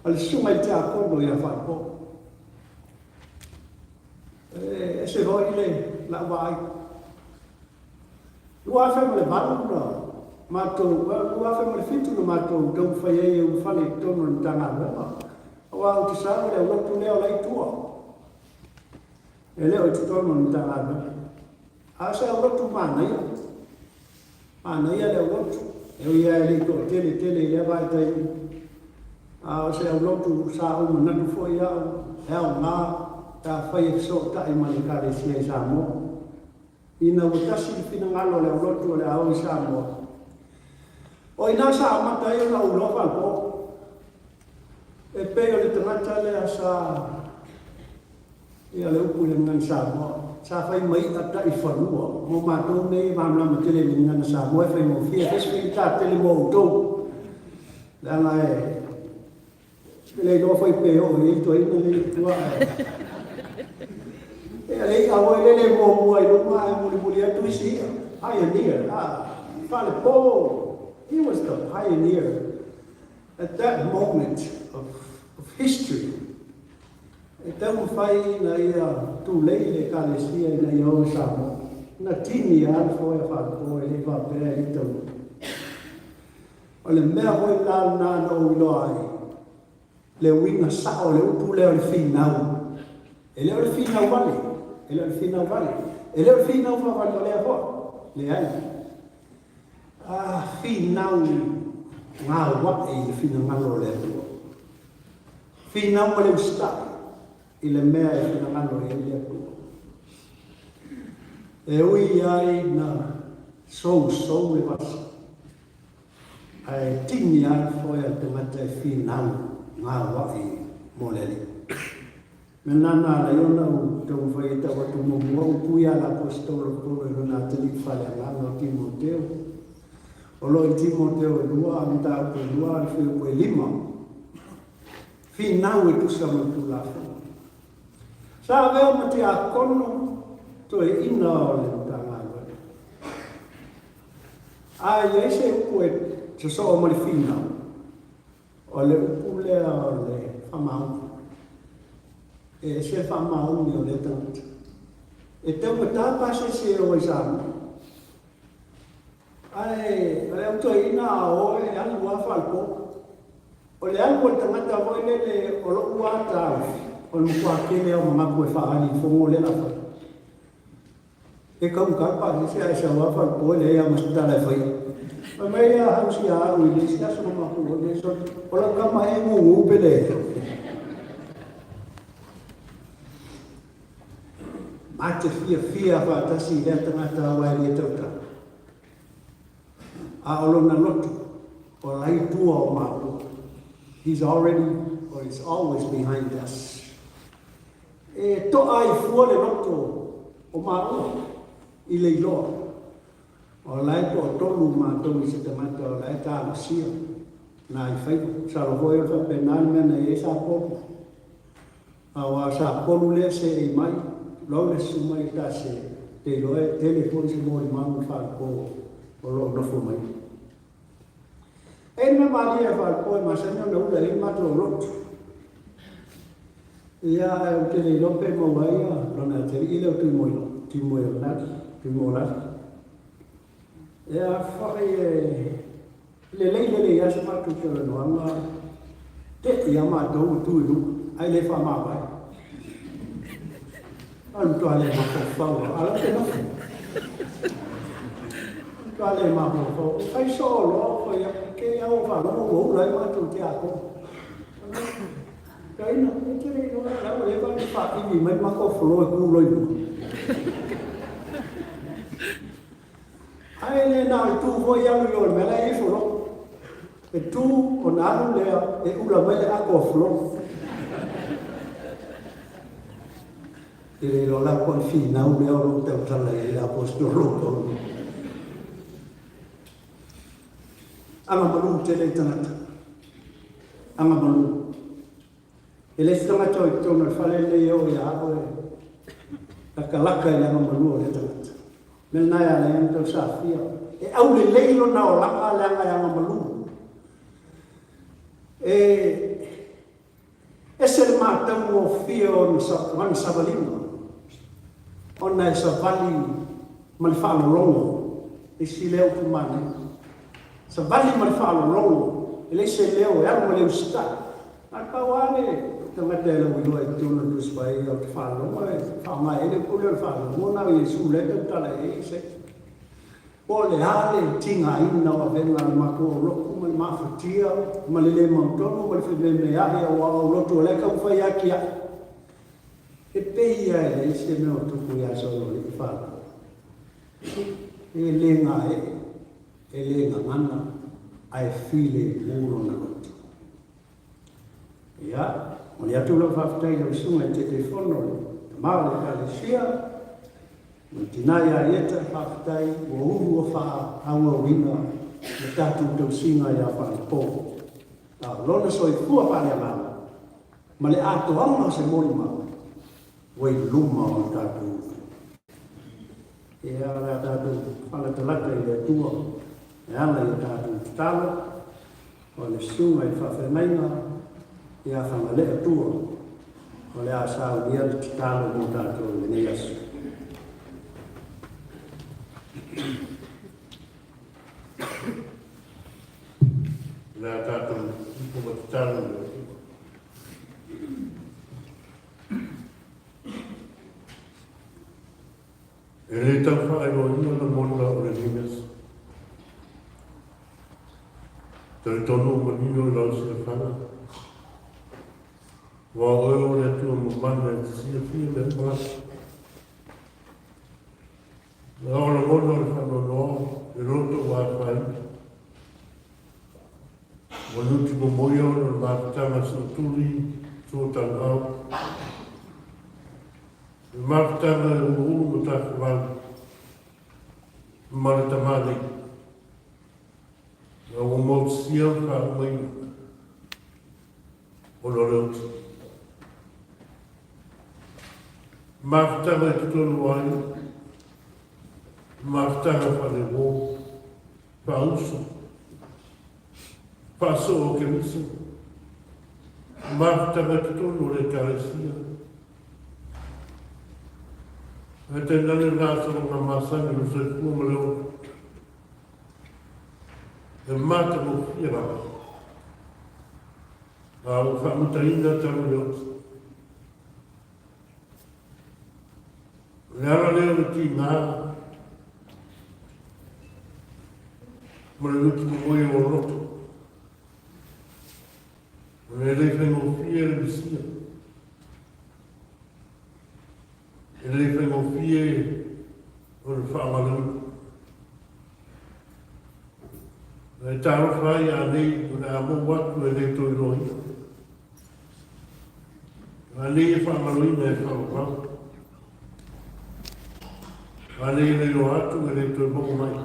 o le susuga i le tiakono ia Faalepo. E ese foi le lau vaai. 2008 na matou, 2007 na matou taumafai ai e ulufale i totonu o le Matagaluega, aua ou te sau i le aulotu lea o la e i tua, e le o i totonu o le Matagaluega. A o se aulotu manaia, manaia le aulotu, e ui lava e le i toatele tele i lea vaitaimi, a o se aulotu sa ou manatu foi au e aoga pe afai e fesootai ma le Ekalesia i Samoa. Ina ua tasi le finagalo o le aulotu o le a o i Samoa, o i ina sa amata ai ona ou iloa Falepo. E pei o le tagata lea sa, ia le upu i le gagana Samoa, sa fai ma i'a ta'i fanua. Mo matou nei e malamalama tele i le gagana Samoa e faigofie, e faigata tele mo outou, leaga e E le iloa foi pe oo i ai toeaina nei i tua ae e le i'a foi lele e muamua i luma ae mulimuli atu isi i'a. Pioneer, ah, Falepo, he was the pioneer at that moment of history. E taumafai ina ia tulei le Ekalesia ina ia o i Samoa. Na tini lava le foe a Falepo e le i faapea e le i taunuu. O le mea foi la lena na ou iloa ai le uiga sao o le upu lea o le finau. E le o le finau vale, e le o le finau vale, e le o le finau faavalevalea foi, leai. A finau gaua'i i le finagalo o le Atua. Finau ma le usitai i le mea e finagalo i ai le Atua. E ui ai na sousou le vasa, ae tini lava le foe a le tagata e finau gaua'i mo le Alii. Mea lena na ala ai ona ou taumafai e tau atu muamua upu ia le Aposetolo Paulo i lona atalii faaleagaga o Timoteo. O lo o i Timoteo e lua a mataupu e lua a le fuaiupu e lima. Finau e tusa ma le Tulafono. Sa avea ma tiakono toeaina o le Matagaluega. A i ai se upu e sosoo ma le finau, o le upu lea o le faamaoni. E ese le faamaoni o lea tagata. E taugata pasese e o ai Samoa. Ae o le au toeaina a o e alu lava faalepo. O le alu o le tagata foi lele o lou lava taofi, o le matua tele lava o manatu e faaali i fono lea o le a fai. E taugata le pasese ae sau lava faalepo e leai lava ma se tala e faia. Fai mai le house ia alu i le isi aso na matou o ai, sole, o lau tama ea e gugu pe leai. Ma te fiafia faatasi i lea tagata aua e le tautala. A o lona loto, o la i tua o maua. He's already or is always behind us. E to'a ai fua le loto o maua i le iloa. O la e toatolu matou i se tagata o la e talosia nai faiva. Masalo foi o le faapena le mea na i ai Sapolu. Aua sa polu lea seei mai, tulou le susu mai ta se te iloa e tele foi se molimau ma faalepo o lo o nofo mai. E le mea malie a faalepo e masani ona ula i ai le matou lotu. Ia, ae ou te le iloa pe maua ai lona atalii lea o Tuimoilo, Tuimoiolali, Tuimolali. Ia, foi e lelei lelei lava se matou talanoaga, te'i lava matou e tu i luga, ae le faamavae. O le matua le mafaufau lava, a o la e ou te nofo. O le matua le mafaufau. E fai soo loa ou fai atu, te i lava ua faalogo ua ula ai matou tiakono. Kaina, e te le iloa, la ua leva ona faaivi mai le matou floor e tu loa i luga. Ae le na o le tu foi alu i o i le mea la e i ai floor. E tu ona alu lea e ula mai le ato o floor. E le iloa la po o le finau lea o lo o tautala i ai le Aposetolo Paulo. Agamalu tele i tagata. Agamalu. E le se tagata o i totonu o le fale lenei e oo ia au e lakalaka i le agamalu o lea tagata. Mea lena e ala ai ona tau safia. E aulelei lona olaga leaga e agamalu. E ese le matagofie o lana savaliga, ona e savali ma le faalologo, le isi lea upu manaia. Savali ma le faalologo, e leai se leo e alu ma le usitai. Na o le pau lava le tagata e lauiloa i totonu o le Tusi Paia ou te faalogo e faaaoga i ai le upu lea o le faalogo, na o Iesu lea e tautala i ai se Po o le a le tigaina o avega a le matou aulotu ma le mafatia ma le le mautonu ma le fememea'i aua o aulotu o la e taumafai lava e tia'i. E pei lava e leai se mea o tupu ia Soloalii Faalolo. E le gae'e, e le gagana, ae filemu lona loto. Ia, momoli atu lau faafetai i lau Susuga i le Taitaifono o le Tama o le Ekalesia, ma le tina ia Ieta, faafetai ua ulu ua faaauauina le tatou tausiga ia Falepo. A o lona soifua faaleagaga ma le atoaga o se molimau ua i luma o le tatou upu. Ia, o le a tatou faalatalata i le Atua e ala i a tatou tatalo. O le susuga i le faafeagaiga ia Fagalea Tua o le a saunia le tatalo mo tatou i lenei aso. O le a tatou ipo ma tatalo i le Atua. E le tau faailoaina lagona o lenei aso. Talitonu ua manino i lau silafaga. Aua o Oe o le Atua mamana e te silafia mea uma lava. Na o lagona o le faanoanoa, le loto ua afaina. Ua nuti momoia ona o le mafutaga sootuli, sootauau. Le mafutaga e uluulu ma tafolau ma le tamalii. Na ua motusia ma faaumaina ona o le oti. Mafutaga i totonu o aiga, mafutaga faale-uo, faauso, faasoo o Keriso, mafutaga i totonu o le Ekalesia. Ae tainane le gasologa masani o le soifua ma le ola. E matagofie lava. A ua faamutaina talu le oti. O le ala lea o le tiga ma le nuti momoe o loto. O le le faigofie le misia. E le faigofie o le faamaloina. E talofa ai a nei o le a mou atu e le toe iloaina. A nei e faamaloina e faavavau. A nei e le iloa atu e le toe maua mai.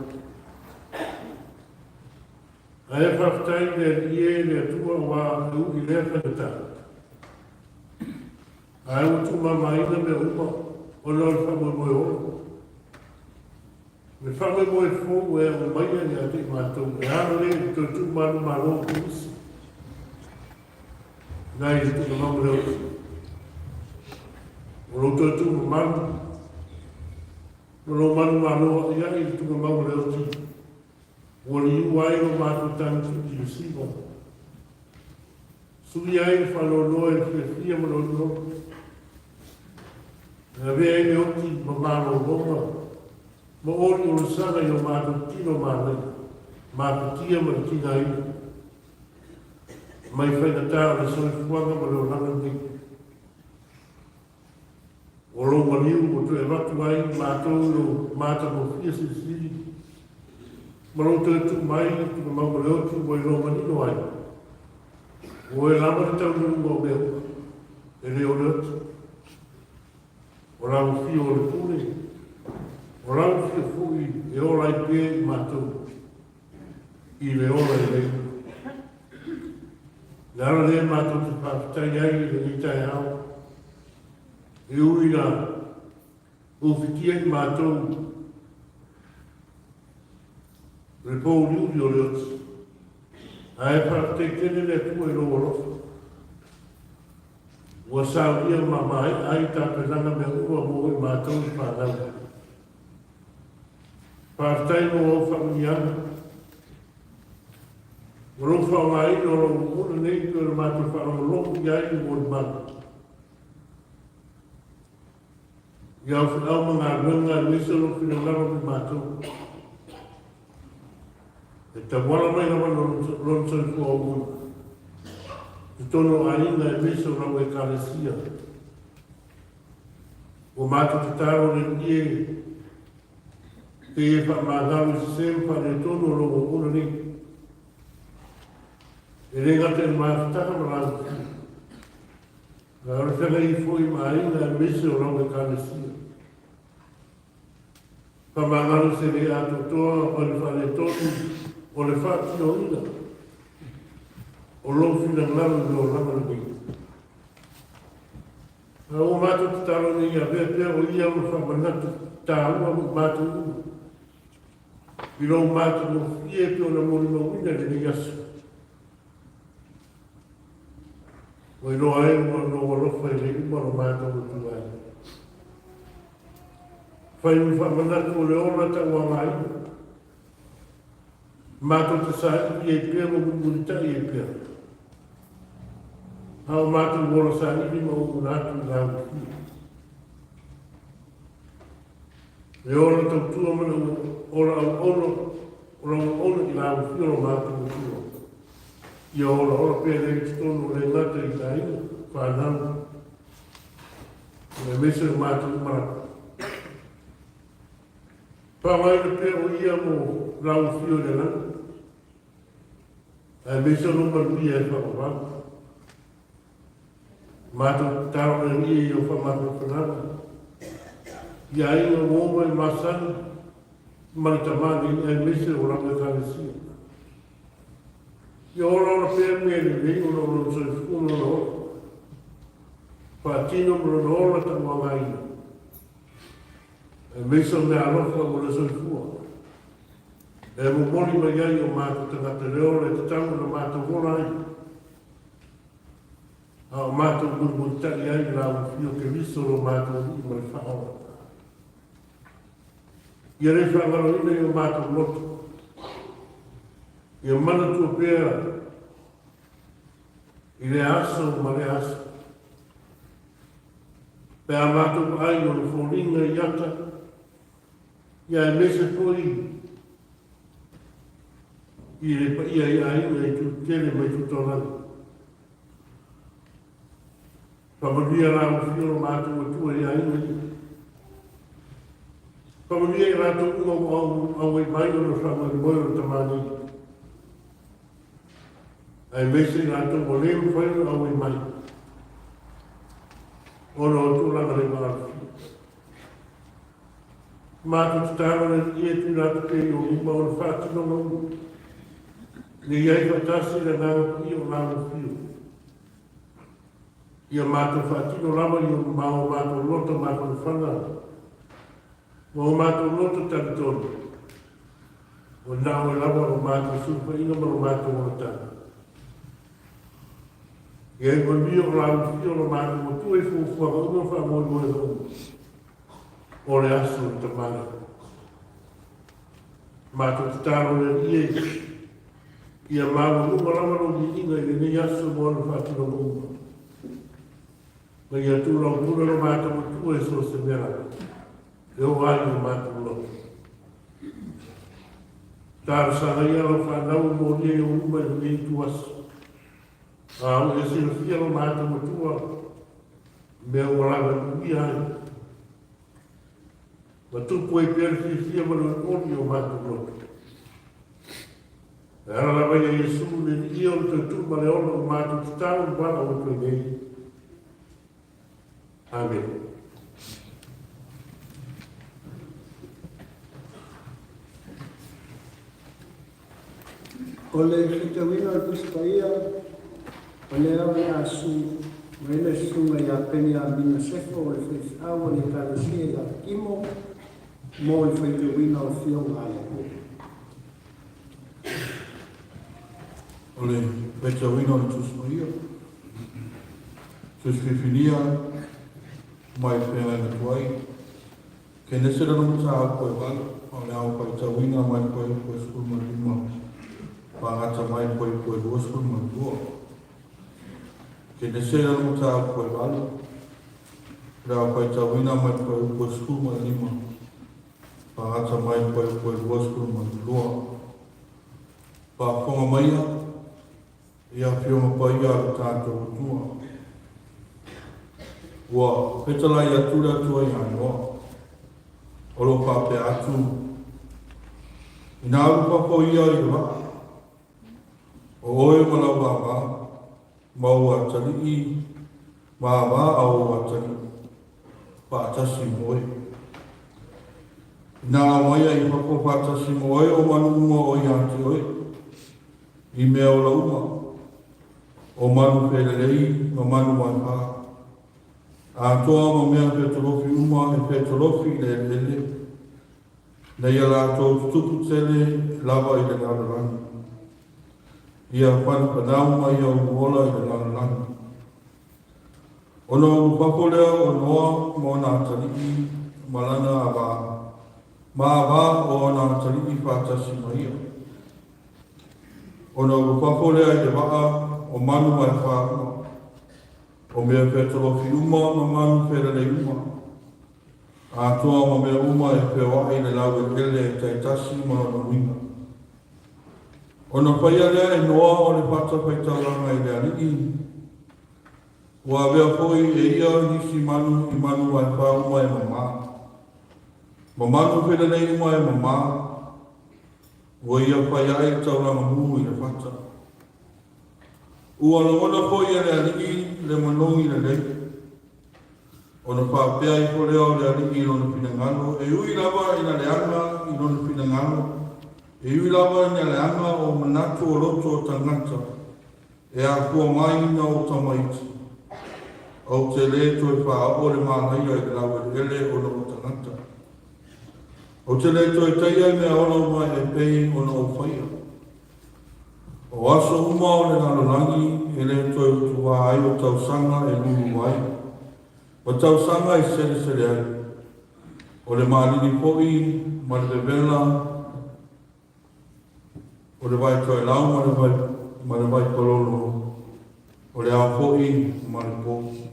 Ae faafetai i le Alii e le Atua aua e ui lea faigata. Ae ua tuumamaina mea uma ona o le faamoemoe ola. Le faamoemoe fou e aumaia ia te i matou e ala lea i le toe tuumanumalo o Kirisi nai le tuugamau ma le oti. O lou toe tuumamalu ma lou manumalo ai i le tuugamau ma le oti ua liua ai lo matou tagifiti i le siva. Suia ai le faanoanoa i le fiafia ma le olioli. E avea ai le oti ma malologa ma oliolisaga i o matou tino manaia, mafatia ma le tigaina, mai faigata o le soifuaga ma le olaga nei. O lou maliu ua toe avatu ai i matou i lou matagofie silisili, ma lou toe tuu mai i tugamau ma le oti ua iloa manino ai, ua oe lava le taunuuga o mea uma, e le o le oti. O lau afio o le pule, o lau afio foi e ola ai pea i matou i le ola i le iu. Le ala lea matou te faafetai ai i lenei taeao, e ui ina ufitia i matou le pōuliuli o le oti, ae faafetai tele le Atua i lou alofa. Ua saunia ma maea ai tapenaga mea uma mo i matou i fanau. Faafetai mo au faamanuiaga. O lou faaaogaina o lou auauna nei pei ona matou faalogologo i ai i molimau. I au feau ma galuega aemaise o lou finagalo mo matou. E tauala mai lava lona soifua auauna i totonu o aiga aemaise o lau Ekalesia. Ua matou tatalo le Alii e, te e faamagalo i sese ma faaletonu o lou auauna nei. E le gata i le mafutaga ma lagofia, a o le feagai foi ma aiga aemaise o lau Ekalesia. Faamagalo se le atoatoa ma le faaletonu o le faatinoina o lou finagalo i le olaga lenei. A ua matou tatalo nei ia avea pea o ia ma faamanatu taua mo i matou uma i lou matagofie pei ona molimauina i lenei aso. Ua iloa ai ua lou alofa e le uma lo matou Atua e. Fai ma faamanatu o le ola tauagaina. Matou te saili ai pea ma mulimulitai ai pea. A o matou ola saili ma uuna atu i laugofie. Le ola tautua ma le ola auauna, o lau auauna i laugofie o lo matou Atua. Ia olaola pea lea i totonu o le gata i aiga. fanau, aemaise o matou uma lava. Faaaogaina pea o ia mo lau afio i le lagi, aemaise o lou manuia e faavavau. Matou tatalo le Alii i o faamafanafanaga i aiga ua uma i masani ma le tamalii aemaise o lau Ekalesia. Ia olaola pea mea lelei ona o lona soifua ma lona ola, faatino ma lona ola tauagaina, aemaise o meaalofa mo le soifua e momoli mai ai o matou tagata le ola e tatau ona matou ola ai, a o matou mulimulitai ai i la Afio Keriso lo matou Alii ma le Faaola. Ia le faagaloina i o matou loto, ia manatua pea i lea aso ma lea aso, pe a matou vaai o le foliga i ata, ia aemaise foi i le paia i aiga i Tutele ma i Tutaolagi. Faamanuia la ua fia o matou Atua i aiga ia. Faamanuia i latou uma ua auai mai ona o le faamoemoe o le Tamalii, aemaise i latou ua le mafai ona auai mai ona o tulaga le maalofia. Matou tatalo le Alii e tuuina atu pea i ou lima ona faatinoga uma, ina ia ai faatasi le Agaga Paia o la ua afio. Ia matou faatino lava i o ma o matou loto mafanafana ma o matou loto talitonu, ua na oe lava lo matou sulufaiga ma lo matou olataga. Ia i manuia o la ua afio lo matou Atua i fuafuaga uma ma faamoemoega uma o le aso o le Tamalii. Matou tatalo le Alii e, ia maualuga lava lou viiga i lenei aso mo ona faatinoga uma. Ma ia tulaupule lo matou Atua i so o se mea lava, e oo ai i o matou loto. Talosaga ia lau fanau e molia i ou luma i lenei ituaso. A ua ia silafia lo matou Atua, mea ua lava e uia ai. Ma tupu ai pea le fiafia ma le olioli i o matou loto. E ala lava ia Iesu le viia o le toe tuu ma le ola ua matou tatalo ma valaau atu ai nei. Amene. O le faitauina o le Tusi Paia, o lea o le a su mai le susuga ia Peniamina Sefo o le faifeau a le Ekalesia i Lapatimo mo le faitauina o Afioga a le Alii. O le faitauina o le Tusi Paia, Tusi Filifilia mai le Feagaiga Tuai, Kenese lona mataupu e 8, o le ao faitauina mai le fuaiupu e 15 faagata mai le fuaiupu e 22. Kenese lona mataupu e 8, o le ao faitauina mai le fuaiupu e 15 faagata mai le fuaiupu e 22. Faafofoga maia i Afioga Paia a lo tatou Atua. Ua fetalai atu le Atua ia Noa, o lo o faapea atu, Ina alu fafo ia i le vaa, o oe ma lau ava, ma ou atalii, ma ava a ou atalii, faatasi ma oe. Ina aumaia i fafo faatasi ma oe o manu uma o ia te oe, i mea ola uma, o manu felelei ma manu waefa, atoa ma mea fetolofi uma e fetolofi i le eleele, ina ia latou tutupu tele lava i le lalolagi. Ia panapanau ma ia uluola i le lalolagi. Ona ulu fafo lea o Noa ma ona atalii ma lana ava, ma ava o ona atalii faatasi ma ia. Ona ulu fafo lea i le vaa o manu waefa uma, o mea featolofi uma ma manu felelei uma, atoa ma mea uma e feoai i le laueleele e taitasi ma lona uiga. Ona faia lea e Noa o le fata faitaulaga i le Alii. Ua avea foi e ia nisi manu i manu vaefa uma e mamā, ma manu felelei uma e mamā, ua ia fai ai le taulaga mu i le fata. Ua lagona foi e le alii le manogi lelei, ona faapea ifo lea o le alii i lona finagalo, e ui lava ina leaga i lona finagalo, e ui lava ina leaga o manatu o loto o tagata, E afua mai ina ou tamaiti, ou te lē toe faaoo le manaia i le laueleele ona o tagata. Ou te lē toe taia i meaola uma e pei ona ou faia. O aso uma o le lalolagi e lē toe utuvā ai o tausaga e lulu ai, ma tausaga e selesele ai. O le malili foi ma le vevela O le vai toelau ma le vai, ma le vai palolo, o le ao foi ma le pō.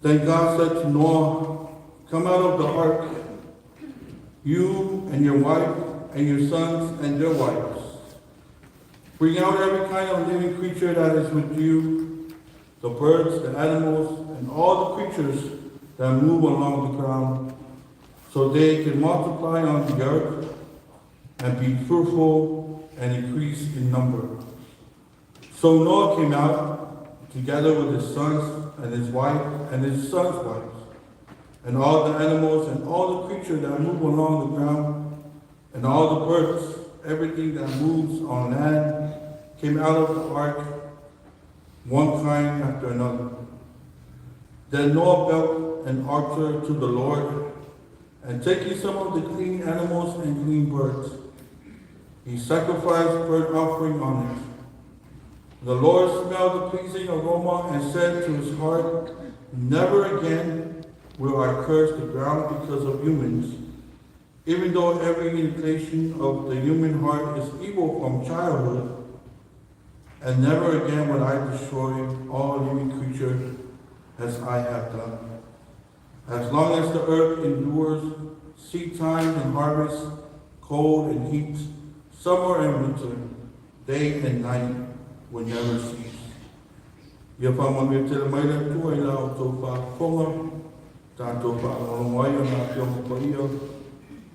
Then God said to Noah, Come out of the ark, you and your wife and your sons and their wives. Bring out every kind of living creature that is with you, the birds, the animals, and all the creatures that move along the ground, so they can multiply on the earth and be fruitful and increase in number. So Noah came out together with his sons and his wife and his sons' wives, and all the animals and all the creatures that move along the ground, and all the birds, everything that moves on land, came out of the ark, one kind after another. Then Noah built an altar to the Lord, and taking some of the clean animals and clean birds, he sacrificed burnt offering on it. The Lord smelled the pleasing aroma and said to his heart, Never again will I curse the ground because of humans, even though every inclination of the human heart is evil from childhood, and never again will I destroy all living creatures as I have done. As long as the earth endures, seed time and harvest, cold and heat, summer and winter, day and night will never cease. Ia faamanuia tele mai le Atua i la outou faafofoga, tatou faalogologo ai ona Afioga Paia,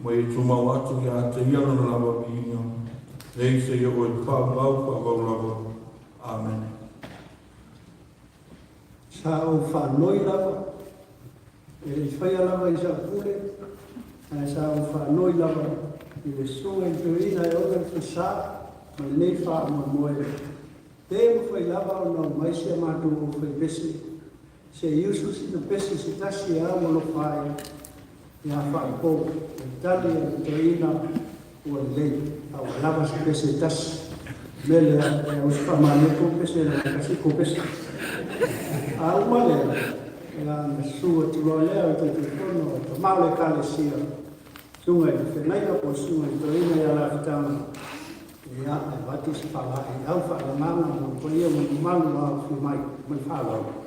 ma ia tumau atu ia te ia lona lava viiga, nei seia oo i le faavavau faavavau lava. Amene. Sa ou faanoi lava, e le i faia lava i sau pule, ae sa ou faanoi lava i le Susuga i le Toeaina e ona le falesa ma lenei faamoemoe, pe mafai lava ona omai si a matou aufaipese se i usu sina pese se tasi e au alofa ai ia Faaipo. O le tali a le Toeaina ua lelei, a ua lava se pese e tasi. O le mea lea, e ausi faamalie tou pese na tasi kou pese. A uma lea, ia na susu atu loa lea o le Taitaifono o tama o le Ekalesia, Susuga i le Feagaiga po o le Susuga i le Toeaina ia Lafitaga, ia, e avatu se faalaeiau faaleagaga mo le paia ma le mamalu o aofia mai ma le faaaloalo.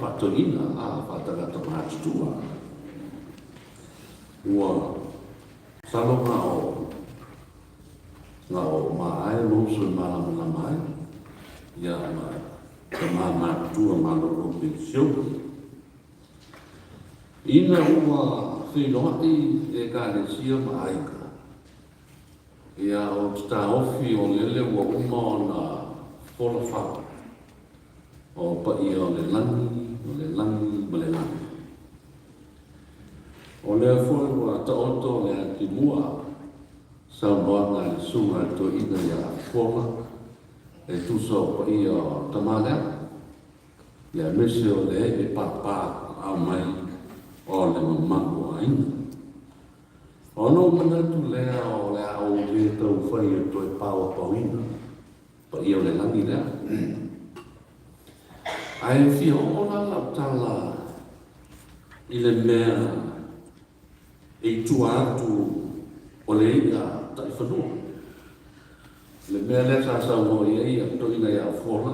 faatoeaina, a, faatagata matutua. Ua masalo na o, na o ma ae ma uso e malamalama ai, ia ma tama matutua malolo penisione. Ina ua feiloai Ekalesia ma aiga, ia ou te taofi o lele ua uma ona fola fala o paia o le lagi, o le lagi ma le lagi. O lea foi ua taoto le atimua saunoaga a le Susuga a le Toeaina ia Fola e tusa o paia o tama lea. Ia aemaise o le ee papa aao mai o le mamalu o aiga. Ona ou manatu lea o le a ou le tau fai e toe paopaoina paia o le lagi lea. Ae fia oo la lau tala i le mea e i tua atu o le i'a ta'ifanua. Le mea lea sa saunoa i ai a toeaina ia Fola,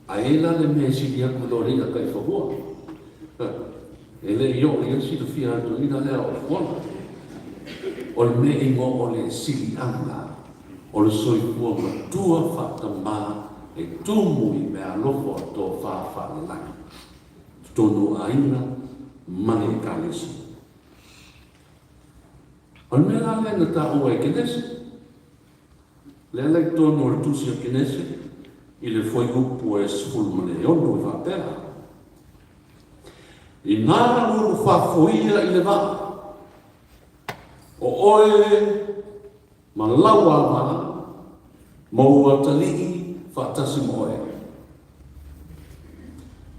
a i ai la le mea e sili atu i lo le i'a ta'ifanua? E le i oo i ai le silafia a le toeaina lea o Fola. O le mea e igoa o le siliaga o le soifua matua fa'atamā e tumu i meaalofa o tofā fa'alelagi. Totonu o aiga ma le Ekalesia. O le mea la lea na taua e Kenese, lea la i totonu o le tusi a Kenese i le fuaiupu e 16 e faapea, Inā ua ou faafoia i le vaa, o oe ma lau ava ma ou atalii faatasi ma oe,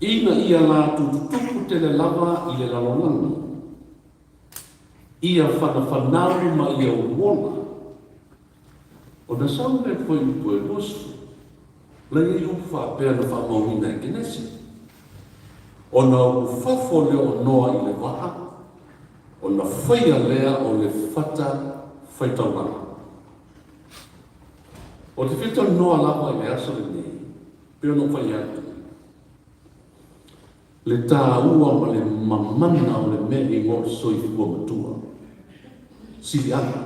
ina ia latou tutupu tele lava i le lalolagi, ia whanafanau ma ia uola. Ona sau lea fuaiupu e 20, la i ai upu faapea na faamauina e Kenese, Ona ulufafo lea o Noa i le vaa, ona faia lea o le fata faitaulaga. O te fia talanoa lava i le aso lenei, pei ona ou fai atu, le taua ma le mamana o le mea e igoa o le soifua matua, siliaga,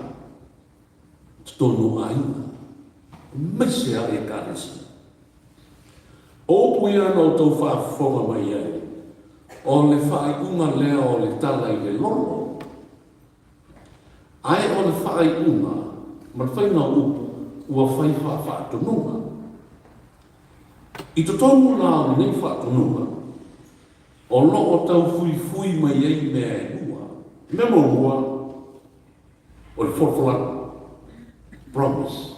totonu o aiga, aemaise lava i Ekalesia. O upu ia na outou faafofoga mai ai, o le faaiuga lea o le tala i le lolo. Ae o le faaiuga ma le faiga o upu ua fai faafaatonuga. I totonu la o lenei faatonuga, o lo o tau fuifui mai ai mea e lua. Mea muamua, o le folafolaga, promise,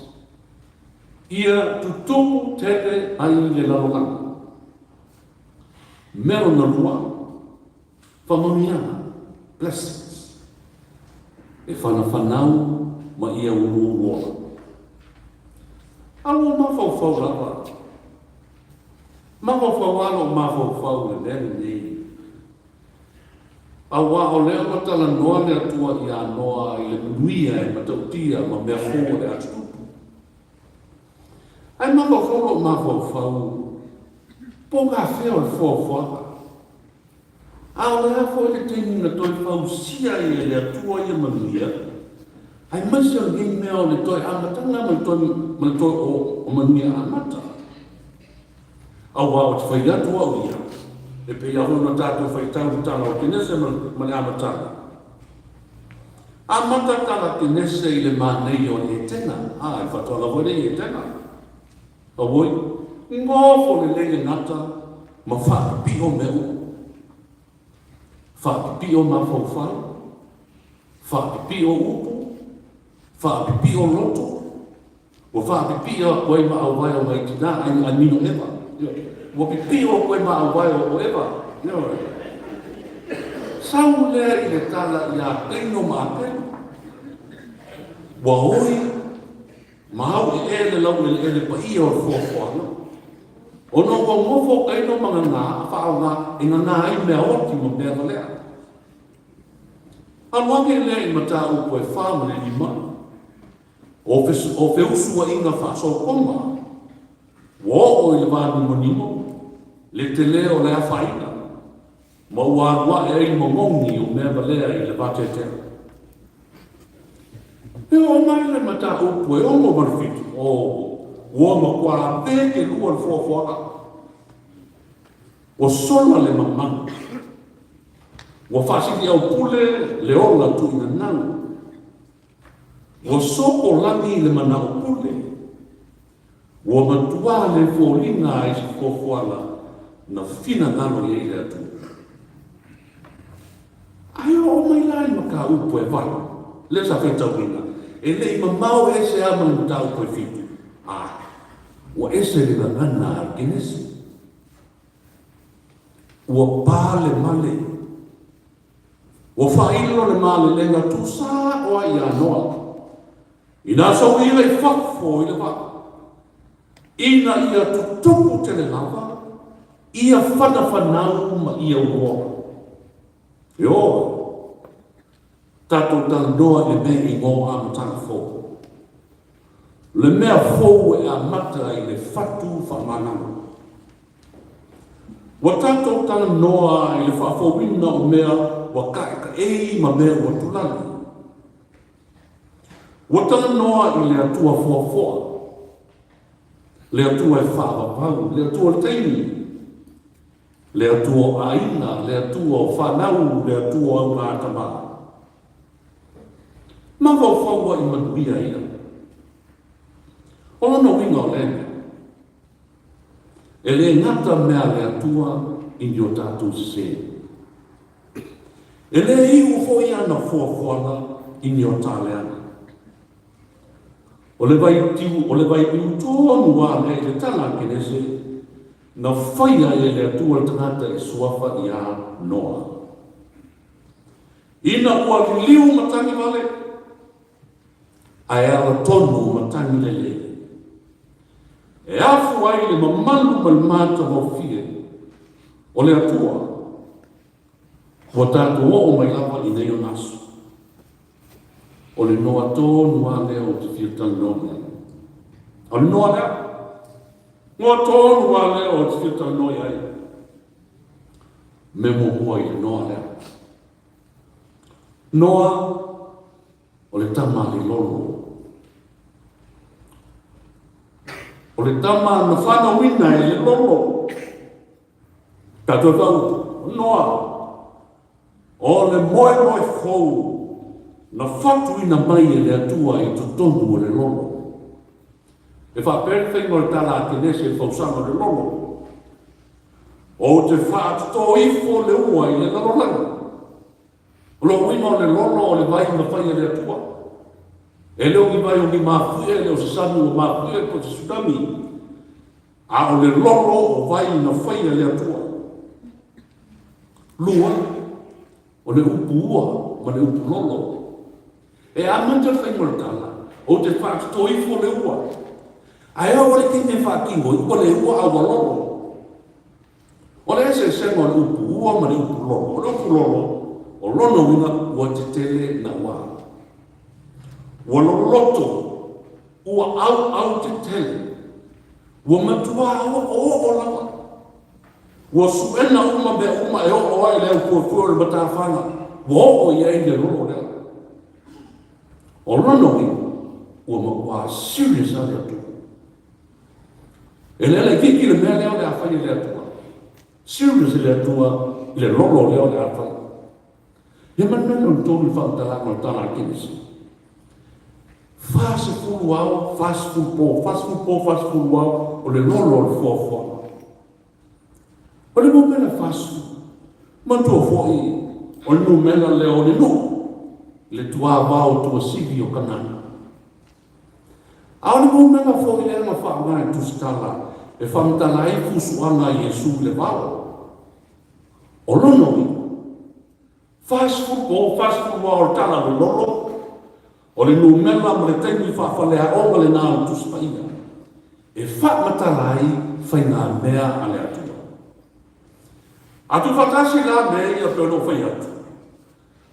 ia tutupu tele ai le lalolagi. Mea lona lua, faamanuiaga, blessings, e whanafanau ma ia uluulu ola. A ua mafaufau lava, mafaufau lava lou mafaufau i le mea lenei. Aua o lea ua talanoa le Atua iā Noa i le manuia e matautia ma mea fou o le a tutupu. Ae mafaufau lou mafaufau, po o gafea o le foafoaga? A o le a foi le taimi na toe fausia ai e le Atua ia manuia, aemaise o lenei mea o le toe amataga ma le toe, ma le toe o, o manuia amata? Aua ou te fai atu au ia, e pei lava ona tatou faitau i le Tala o Kenese ma le amataga. Amata Tala Kenese i le manaia o le Etena. A, e faatoa lava lea i Etena. Auoi, nofo lelei le gata ma faapipio mea uma. Faapipio mafaufau, faapipio upu, faapipio loto, Ua faapipio aku ai ma auvae o ngai tina ai ai mino Eva. Ua pipio aku ai ma auvae o Eva. Sau lea i le tala iā Kaino ma Apelu. Ua oi ma auʻeʻe le laueleele paia o le foafoaga, ona ua nofo Kaino ma gagā a faaaoga e gagā ai mea oti ma mea valea. Alu ane lea i mataupu e fa ma le lima, O feusuaiga faa-Sotoma, ua oo i le va nimonimo. Le tele o le afaina, ma ua alu aʻe ai le momogi o mea valea i le vateatea. E oo mai le mataupu e 67, oh, ua matua vekelua le foafoaga. Ua sola le mamanu. Ua faasiliaupule le ola tuuina nau. Ua sopo lagi le manao pule. Ua matua le foliga ai se fuafuaga na finagalo i ai le Atua. Ae oo mai la i mataupu e 8, lea sa faitauina, e le i mamao ese lava ma le mataupu e 7, a ua ese le gagana a le Kenesi. Ua pa le male. Ua faailo le malelega tuusao ai ia Noa, ina souila i fafo i le vaa, ina ia tutupu tele lava ia fanafanau ma ia uoa. Ioe, tatou talanoa i le mea e igoa amataga fou. Le mea fou e amata i le fatu faamanano. Ua tatou talanoa i le faafouina o mea ua kaekaei ma mea ua tulali. Ua talanoa i le Atua foafoa, le Atua e faavavau, le Atua o le taimi, le Atua o aiga, le Atua o fanau, le Atua o augatama. Mafaufau ai manuia ia. O lona uiga o lea mea, E le gata mea a le Atua i ni o tatou sesē. E le iu foi ana foafoaga i ni o ta leaga. O le vaitiu, o le vailiu tonu lava lea i le tala a le Kenese na faia ai e le Atua le tagata e suafa iā Noa. Ina ua liliu matagi vale, ae ala tonu matagi lelei. E afu ai le mamalu ma le matagofie o le Atua, ua tatou oo mai lava i nei ona aso. O le noa tonu lava lea ou te fia talanoa i ai. O le noa lea, noa tonu lava lea ou te fia talanoa i ai. Mea muamua i le noa lea. Noa O le tama a le lolo. O le tama na whanauina e le lolo. Tatou tau, noa. O le moe moe fou na fatuina mai e le Atua i totonu o le lolo. E faapea le faiga o le tala a Kenese i le fausaga o le lolo. Ou te faatotō ifo le ua i le lalolagi. O lou uiga o le lolo o le vai na fai e le Atua. E le o ni vai o ni mafuie, e le o se sami ua mafuie po o se tsunami, a o le lolo o vai na fai e le Atua. Lua, o le upu ua ma le upu lolo. E amata le faiga o le tala, ou te faatotō ifo le ua. Ae oo le taimi e faatino ai, ua le ua a ua lolo. O le eseesega o le upu ua ma le upu lolo, o le upu lolo, o lona uiga ua tetele naua. Ua loloto, ua auau tetele, ua matuā oooo lava. Ua suʻena uma mea uma e oo ai le aufuefue o le matafaga, ua oo i ai le lolo lea. O lona uiga, ua matuā serious lava le Atua. E le laitiiti le mea lea o le a fai e le Atua. Serious le Atua i le lolo lea o le a fai. Ia ma le mea lona tolu i le faamatalaga o le tala a le Kenesi. 40 ao, 40 po, 40 po, 40 ao, o le lolo o le foafoaga. O le numera 40, manatua foi o le numera lea o le nuu, le tuavao tuasivi o Kanana. A o le numera foi lea na faaaoga e Tusitala e faamatala ai fusuaga a Iesu i le vao. O lona uiga, 40 po, 40 ao o le tala o le lolo, o le numera ma le taimi faafaleaoga lena o le Tusi Paia e faamatala ai faigamea a le Atua. A tuufaatasi la mea ia pei ona ou fai atu,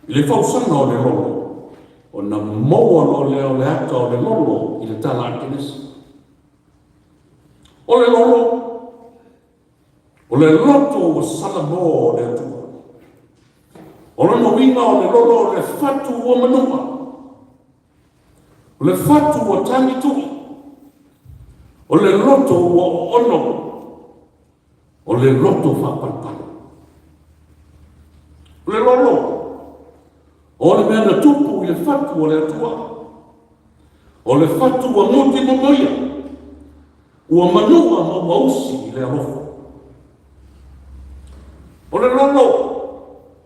I le fausaga o le lolo, ona maua loa lea o le ata o le lolo i le tala a le Kenese. O le lolo, O le loto ua salamo o le Atua. O lona uiga o le lolo o le fatu ua manua. O le fatu ua tagituʻu. O le loto ua oono. O le loto faapalepale. O le lolo, o le mea na tupu i le fatu o le Atua. O le fatu ua guti momoia, ua manua ma ua usi i le alofa. O le lolo,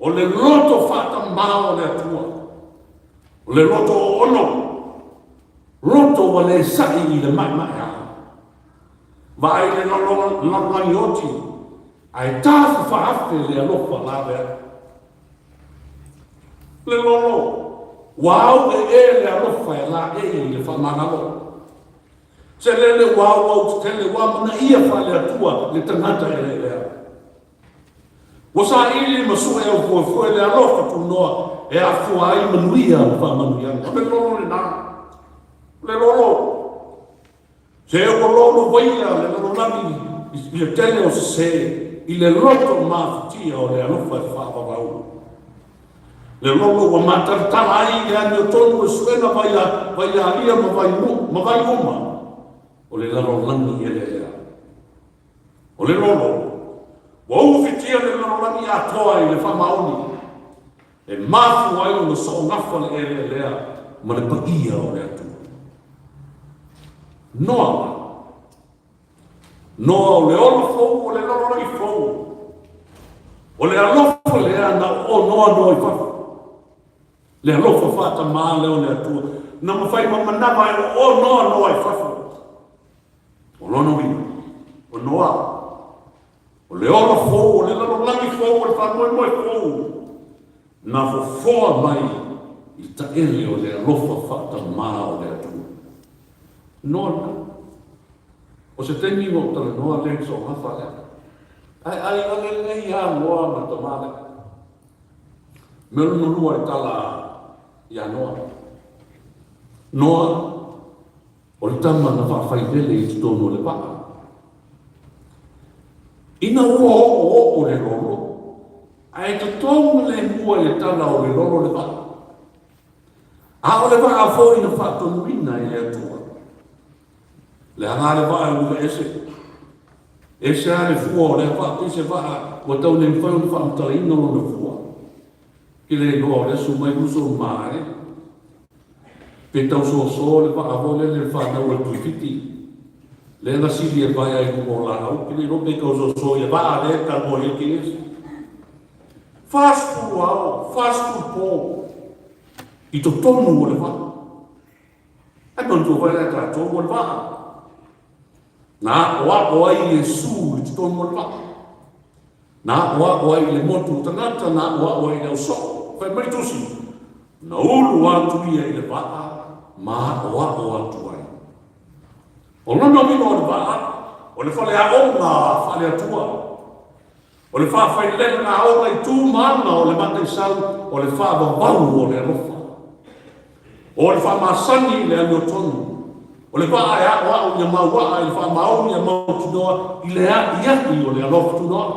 o le loto faatamā o le Atua. O le loto oono, loto ua le saʻi i le maʻemaʻeā. Vaai le lalolagi oti, ae tafu faaafe le alofa laveai. Le lolo, ua auee le alofa e laei i le faamagalo. Se lele ua auau tetele, ua amanaia faale-Atua le tagata eleelea. Ua saili ma sue aufuefue le alofa tunoa e afua ai manuia ma faamanuiaga. O le lolo lena. O le lolo. Se ua lolo vaia le lalolagi i le tele o sesē i le loto mafatia o le alofa e faavavau. Le lolo ua matalatala ai le amiotonu e suega vaialia ma ma vai uma o le lalolagi eleelea. O le lolo ua ufitia le lalolagi atoa i le faamaoni e mafua ai ona soogafa le eleelea ma le paia o le Atua. Noa la. Noa o le ola fou, o le lalolagi fou. O le alofa lea na oonoa noa i fafo. Le alofa faatamā lea o le Atua. Na mafai ma manava e oonoa noa i fafo. O lona uiga, o Noa, o le ola fou, o le lalolagi fou, o le faamoemoe fou, na fofoa mai i taele o le alofa faatamā o le Atua. Noa lena. O se taimi na ou talanoa lea i le soongafa lea. Ae aiga lelei lava Noa ma le tama lea. Mea lona lua i tala ia Noa. Noa, O le tama na faafailele i totonu o le vaa. Ina ua oooo le lolo, ae totogi le mua i le tala o le lolo le vaa. A o le vaa foi na faatonuina e le Atua. Leaga le vaa e uiga ese. Ese lava le fua o lea vaa, pei se vaa ua tau le mafai ona faamatalaina lona fua. Ke le iloa o lea sumai uso ma e. Pe tau soso le vaa foi lele le fanau a le Tuifiti, lea na sili e vaea i luga o laau, ke le iloa pe tau soso i le vaa lea e talanoa i ai Kenesi. 40 ao, 40 po i totonu o le vaa. Ae manatua foi la e tatou o le vaa. Na aʻoaʻo ai Iesu i totonu o le vaa. Na aʻoaʻo ai i le motu o tagata, na aʻoaʻo ai i le au soo. Fai mai le Tusi, Na ulu atu ia i le vaa ma aʻoaʻo atu ai. O lona uiga o le vaa, o le faleaoga faale-Atua. O le faafailelega aoga i tu ma aga o le mataisau, o le faavavau o le alofa. O le faamasani i le amiotonu. O le vaa e aʻoaʻo ia mau aʻa i le faamaoni ia mautinoa i le aʻiaʻi o le alofa tunoa.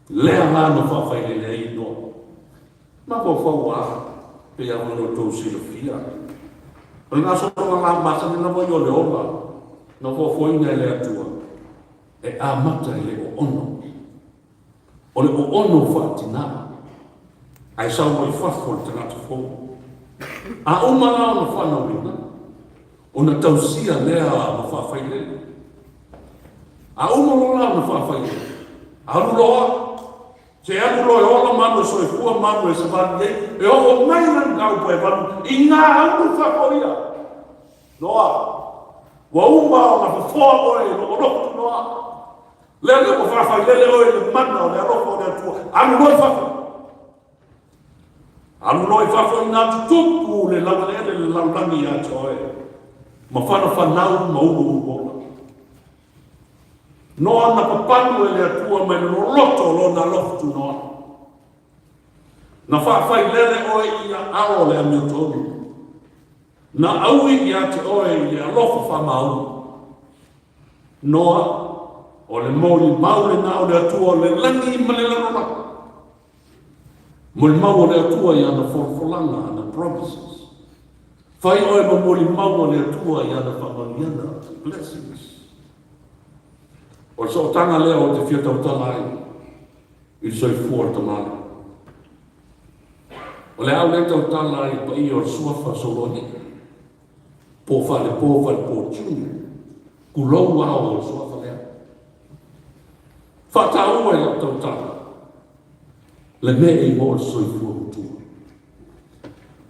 Lea la na faafailele ai inoa. Mafaufau a, pei lava ona outou silafia. O le gasologa la masani lava ia o le ola na foafoaina e le Atua e amata i le oono. O le oono faatinā, ae sau mai fafo le tagata fou. A uma la ona fanauina, ona tausia lea ma faafailele. A uma loa la ona faafailele, alu loa, se alu loa e ola ma alu e soifua ma alu e savali ai, e oo mai la i gauta e valu i ngā aulu faafoia. Noa, ua uma ona fofoa oe i lou alofa tunoa. Lea lea ua faafailele oe i le mana o le alofa o le Atua. Alu loa i fafo. Alu loa i fafo ina tutupu le laueleele le lalolagi ia te oe. Ma fanafanau ma uluulu ola. Noa na papanu e le Atua mai le loloto o lona alofa tunoa. Na faafailele oe i aao o le amiotonu. Na aui ia te oe i le alofa faamaoni. Noa. O le molimau lena o le Atua o le lagi ma le lalolagi. Molimau o le Atua i ana folafolaga, ana promises. Fai oe ma molimau a le Atua i ana faamanuiaga, blessings. O le sootaga lea ou te fia tautala ai i le soifua o le tamalii. O le a ou le tautala i le paia o le suafa Soloalii, po o Falepo Falepo Junior, tulou ao o le suafa lea. Faataua i lau tautala le mea e igoa o le soifua matua.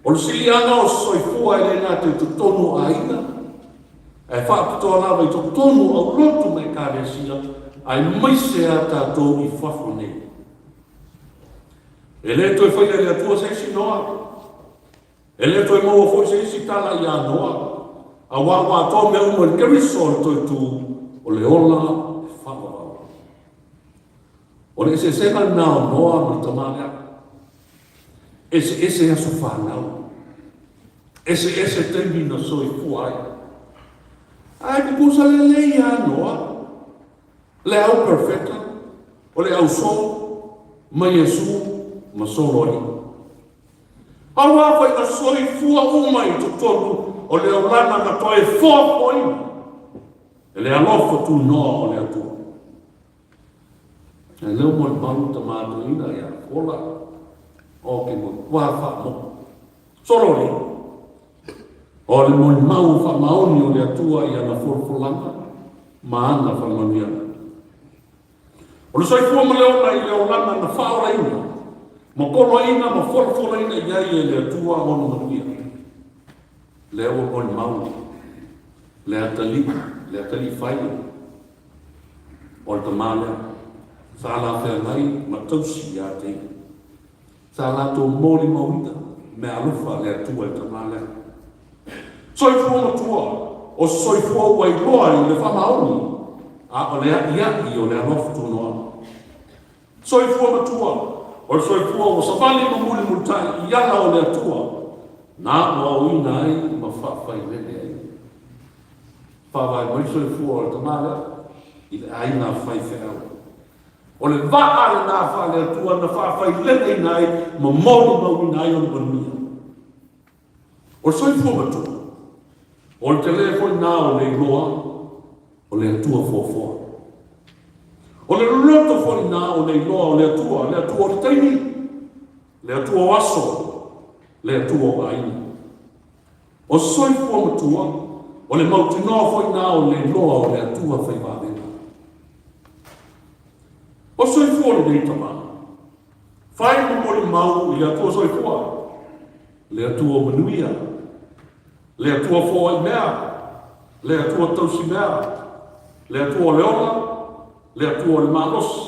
O le siliaga o se soifua e le gata i totonu o aiga, ae faapitoa lava i totonu o aulotu ma ekalesia, aemaise a tatou i fafo nei. E le toe faia e le Atua se isi Noa, e le toe maua foi se isi tala iā Noa, auā ua atoa mea uma i le Keriso o le toe tu o le ola e faavavau. O le eseesega lena o Noa ma le tama lea. Eseese aso fanau. Eseese taimi na soifua ai. Ae tutusa lelei iā Noa, le au perfeta, o le au soo, ma Iesu ma Soloalii. Auā foi na soifua uma i totonu o le olaga na toe foafoaina e le alofa tunoa o le Atua. Ae lea ua molimau tama toeaina ia Fola, o ke matua faamotu. Solo le, o le molimau faamaoni o le Atua i ana folafolaga ma ana faamanuiaga. O le soifua ma le ola i le olaga na faaolaina, ma poloaiina ma folafolaina i ai e le Atua ona manuia. Lea ua molimau le atalii, le atalii fai o le tama lea, sa alafeagai ma tausi ia te ia. Sa latou molimauina meaalofa a le Atua i le tama lea. Soifua matua, o se soifua ua iloa i le faamaoni, a o le a'ia'i o le alofa tunoa. Soifua matua, o le soifua ua savali ma mulimulitai i ala o le Atua, na aoaoina ai ma faafailele ai. Faavae mai le soifua o le tama lea i le aiga faifeau. O le vaa lena faale-Atua na faafaileleina ai ma molimauina ai ona manuia. O le soifua matua, o le tele foi lena o le iloa o le Atua foafoa. O le loto foi lena o le iloa o le Atua, le Atua o le taimi, le Atua o aso, le Atua o aiga. O se soifua matua, o le mautinoa foi lena o le iloa o le Atua fai vavega. O se soifua lenei tama, fai ma molimau i le Atua soifua, le Atua manuia, le Atua foai mea, le Atua tausi mea, le Atua o le ola, le Atua o le malosi,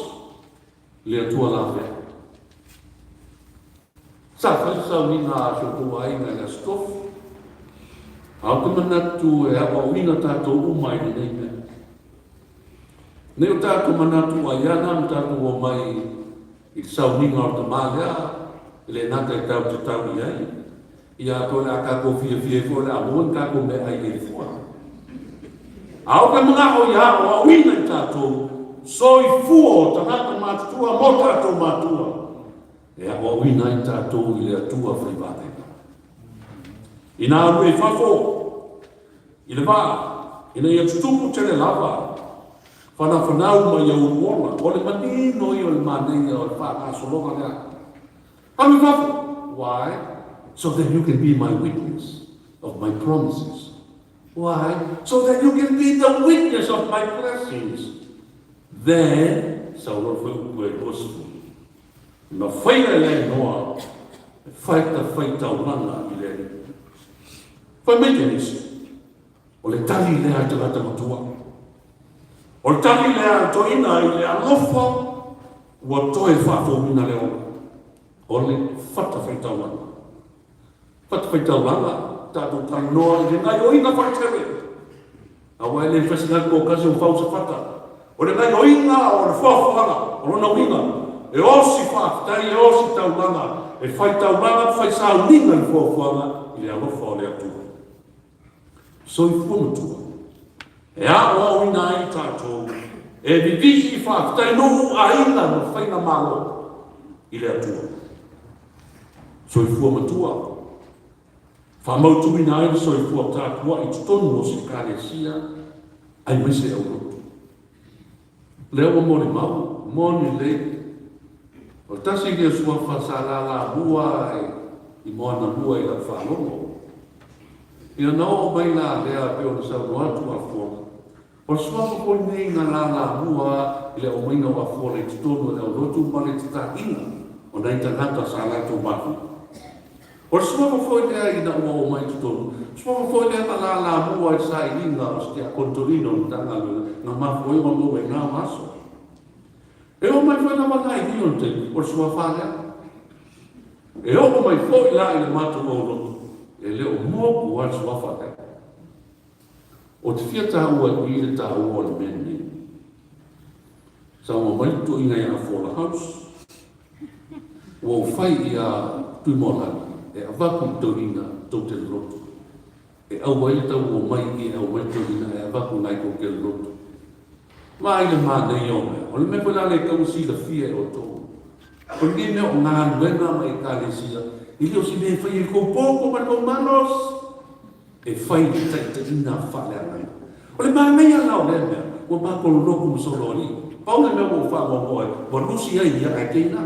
le Atua lavea. Sa fai le sauniga a si outou aiga i le Aso Tofi, a ou te manatu e aoaoina tatou uma i lenei mea. Nei o tatou manatu ai ana na tatou omai i le sauniga o le tama lea, e le gata e tatou te tau i ai, ia atonu o le a tatou fiafia ai foi o le a maua ni tatou meaai e fua. A ou te manao ia aoaoina i tatou soifua o tagata matutua mo tatou matua, E aoaoina ai tatou i le Atua fai vavega. Ina alu i fafo i le vaa, ina ia tutupu tele lava fanafanau ma ia uluola, o le manino ia o le manaia o le faagasologa lea. Alu i fafo! Why? So that you can be my witness of my promises. Why? So that you can be the witness of my blessings. Then, sau loa foi upu e 20. Na faia e le Noa e fatafaitaulaga i le Alii. Fai mai Kenesi, o le tali lea a le tagata matua. O le tali lea a le toeaina i le alofa ua toe faafouina le ola. O le fatafaitaulaga. Fatafaitaulaga, tatou talanoa i le gaioiga faatele. Aua e le mafai se galu toatasi ona fau se fata. O le gaioiga o le foafoaga, o lona uiga, e osi faafetai, e osi taulaga, e fai taulaga ma fai sauniga i le foafoaga i le alofa o le Atua. Soifua matua, e aoaoina ai tatou. E vivii faafetai nuu, aiga ma faigamalo i le Atua. Soifua matua, faamautuina ai le soifua tapuai i totonu o se Ekalesia aemaise aulotu. Lea ua molimau, moni lelei, o le tasi lea suafa sa lalamua i Moanalua i lau faalogo. Ia na oo mai la lea pei ona saunoa atu Afuola, o le suafa foi lenei na lalamua i le aumaiga o Afuola i totonu o le aulotu ma le tataiga o nai tagata sa latou mafuta. O le suafa foi lea ina ua oo mai i totonu, suafa foi lea na lalamua i le sailiga o se tiakono toeaina o le Matagaluega na mafua ai ona maua i na aso. E oo mai foi lava la i lina o le taimi, o le suafa lea. E oo mai foi la i le matou aulotu, e le o moku lava le suafa lea. Ou te fia taua i i le taua o le mea lenei. Saunoa mai le toeaina ia Afola House, ua ou fai ia Tuimoalani e avatu i le toeaina tou te loloto. E aua ai le tau omai i e aumai le toeaina ae avatu i nai tou te loloto. Vaai le manaia o mea. O le mea foi la lea e tatau ona silafia e outou. O lenei mea o galuega ma ekalesia, e le o se mea e fai e le tou poto ma le tou malosi. E fai i le taitaiga faaleagaga. O le manaia la o lea mea, ua matou lotu ma Soloalii. Pau le mea ua ou faanoanoa ai, ua lusi ai ia ae teina.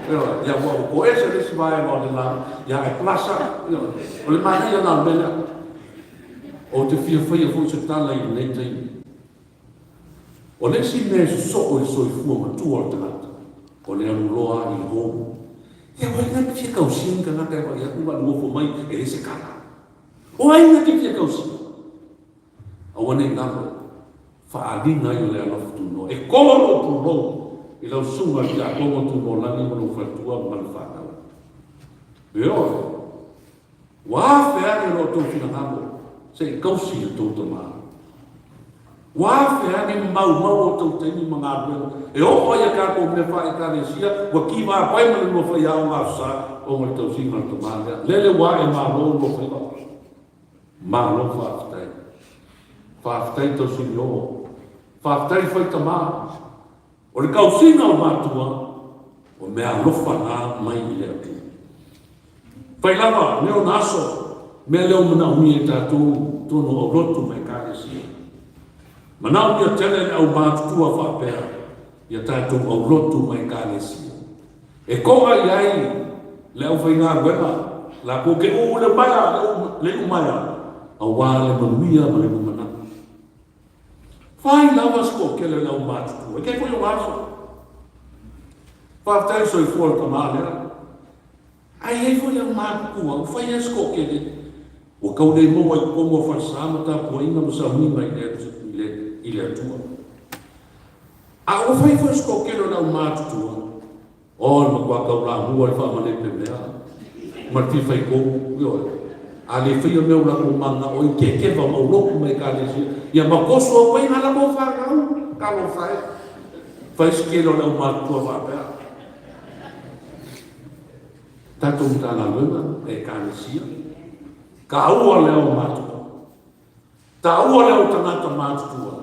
Ioe, ia ua toese le isi vaega o le la, ia ae palasa. Ioe, o le manaia la o le mea lea. Ou te fia faia foi se tala i lenei taimi. O le isi mea e sosoo i le soifua matua o le tagata, o le alu loa i le home. Ia o ai na te fia tausia ni tagata e vaai atu ma nofo mai e leai se kala? O ai na te fia tausia? Aua ne i galo, faaaliga ai o le alofa tunoa. E kolo lou pulou i lau susuga i le Tiakono Tunoalagi ma lou faletua ma le fanau. Ioe. Ua afe ane lo outou finagalo se i tausi i le tou tama. Ua afe ane maumau o outou taimi ma galuega e oo ai a tatou mea faa-Ekalesia ua tivapai ma le lua faiaoga Aso Sa ona o le tausiga o le tama lea. Lele ua ae malo lua faiva. Malo faafetai. Faafetai tausinio. Faafetai faitama. O le tausiga o matua, o meaalofa na mai i le Atua. Fai lava, nei ona aso, mea lea ua manaomia e tatou totonu o aulotu ma Ekalesia. Manaomia tele le aumatutua faapea ia tatou aulotu ma Ekalesia. E to'a i ai le aufaigaluega, latou te uu le maea, le iumaea, aua le manuia ma le lumanai. Fai lava se toatele o le aumatutua, e kei foi o aso. Faafetai le soifua o le tama lea. Ae i ai foi le aumatutua, ua fai lava se toatele, ua tau le maua i totonu o falesa ma tapuaiga ma sauniga i le Atua. A ua fai foi se toatele o le aumatutua, O le matua taulamua i le faamalepe mea ma le fia faitonu, ioe. A le faia mea ua latou mananao ai, kekeva ma ulotu ma ekalesia, ia ma toso atu ai nai latou fanau, talofa e. Fai si tele o le aumatutua faapea. Tatou Matagaluega, ekalesia, taua le aumatutua. Taua le au tagata matutua,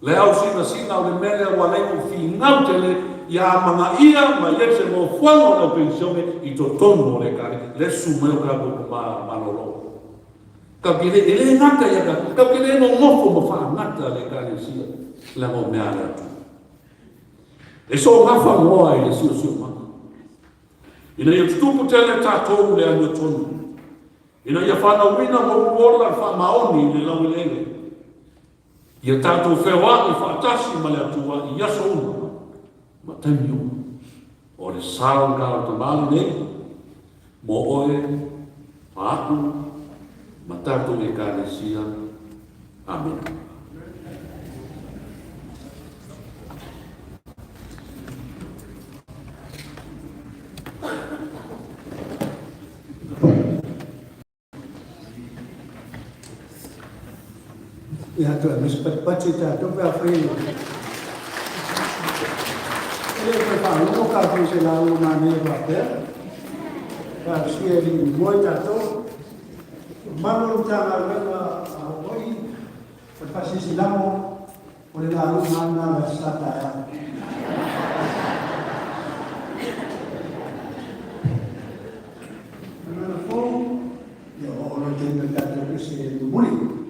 le au sinasina o le mea lea ua alai ou finau tele ia amanaia ma i ai se nofoaga o le au penisione i totonu o le ekale le susu mai o tatou tama malolo. Tatou te le, e le gata ia tatou, tatou te le nonofo ma faagata le ekalesia leaga o mea a le Atua. E sogafa noa i le siosiomaga. Ina ia tutupu tele tatou le amiotonu. Ina ia fanauina ma uluola le faamaoni i le laueleele, ia tatou feoai faatasi ma le Atua i aso uma ma taimi uma. O le sao lena o le tama lenei mo oe ma aku ma tatou Ekalesia. Amene. Ia toe aumai se patipati i tatou pe afai e le toe faalogo tatou i se lauga manaia faapea. Talosia e alii moe tatou. Mamalu o le Matagaluega a Hawaii, o le Faasilasilaga. O le lauga lava lena o le Aso Sa taeao. Agaga fou, ia oo loa le taimi o le tatou pese mulimuli.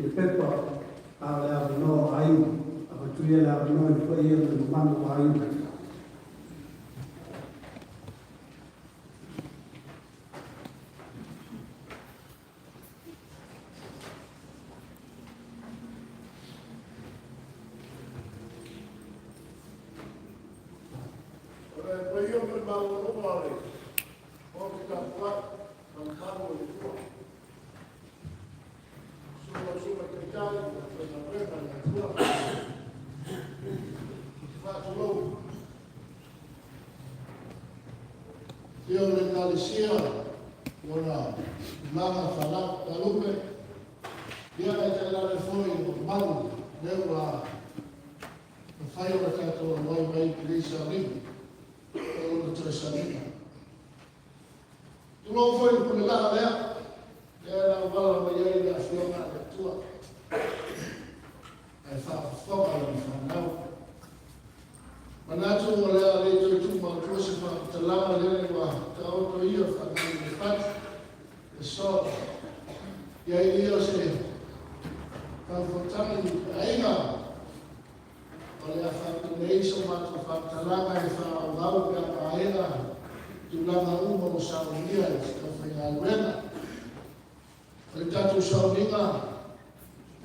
i le pepa, a o le avanoa o aiga. Avatu ia le avanoa i le paia ma le mamalu o aiga. O le paia ma le maualuga o le Maota tapuai ma le mamalu o le Atua. Susu lau Susuga i le Taitai ma le aufaigaluega a le Atua. Ou te faatulou i le afio o le Ekalesia i ona tulaga faalupe, ia ae tainane foi le mamalu lea ua mafai ona tatou auai mai i lenei sauniga o lona toe sauniga. Tulou foi le pulelaa lea, lea na auala mai ai le Afioga a le Atua, ae faafofoga lana fanau. Manatu o le a le toe tuumautua se faamatalaga lele ua taoto ia faagalu le fati, le so. Ia i ia o se faufautaga i aiga O le a faapenei so matou faamatalaga e faaauau pe a maea tulaga uma ua saunia e se aufaigaluega. O le tatou sauniga,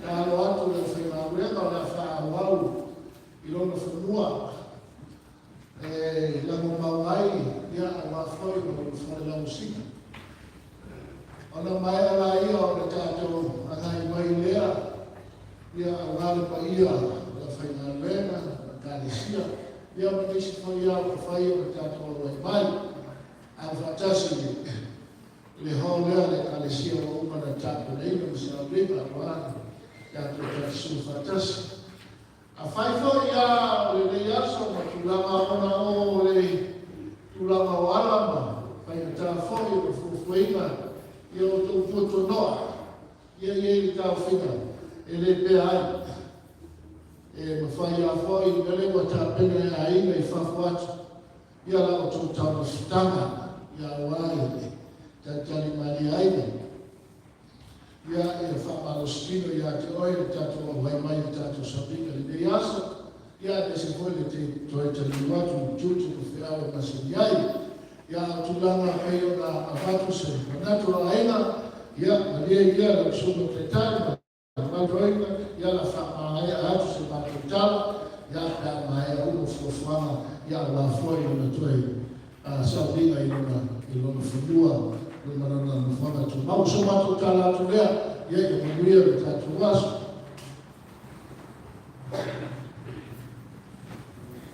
e alo atu le aufaigaluega o le a faaauau i lona fanua e lagomau ai ia aua foi ma lona fale lauosina. Ona maea laia o le tatou agai mai lea ia aua le paia o le aufaigaluega, o Ekalesia, ia ma nisi foi ao ua fai ona tatou auai mai. A ua faatasi i le hall lea le Ekalesia ua uma ona tapenaina ma sauniga aua le tatou talisu faatasi. Afai foi a o lenei aso ma tulaga ona o le tulaga o ala ma faigata foi o le fuafuaina i o outou tuatuanoa, ia i ai le taofiga e le pea ai. E mafai lava foi le mea lea ua tapena e aiga i fafo atu, ia la outou taumafataga, ia aua e talitali malie ai le Ia, ia faamalositino ia te oe le tatou auai mai i le tatou sauniga i lenei aso, ia aemaise foi le toe taliu atu i tiute ma feau e masani ai. Ia, a o tulaga pei ona avatu se manatu o aiga, ia, malie ia lau Susuga i le Taitai ma le mamalu ia la faamaea atu se matou tala, ia, pe a maea uma fuafuaga, ia aua foi ona toe sauniga i lona, i lona fanua ma lona nofoaga tumau. O so matou tala atu lea, ia ia manuia le tatou aso.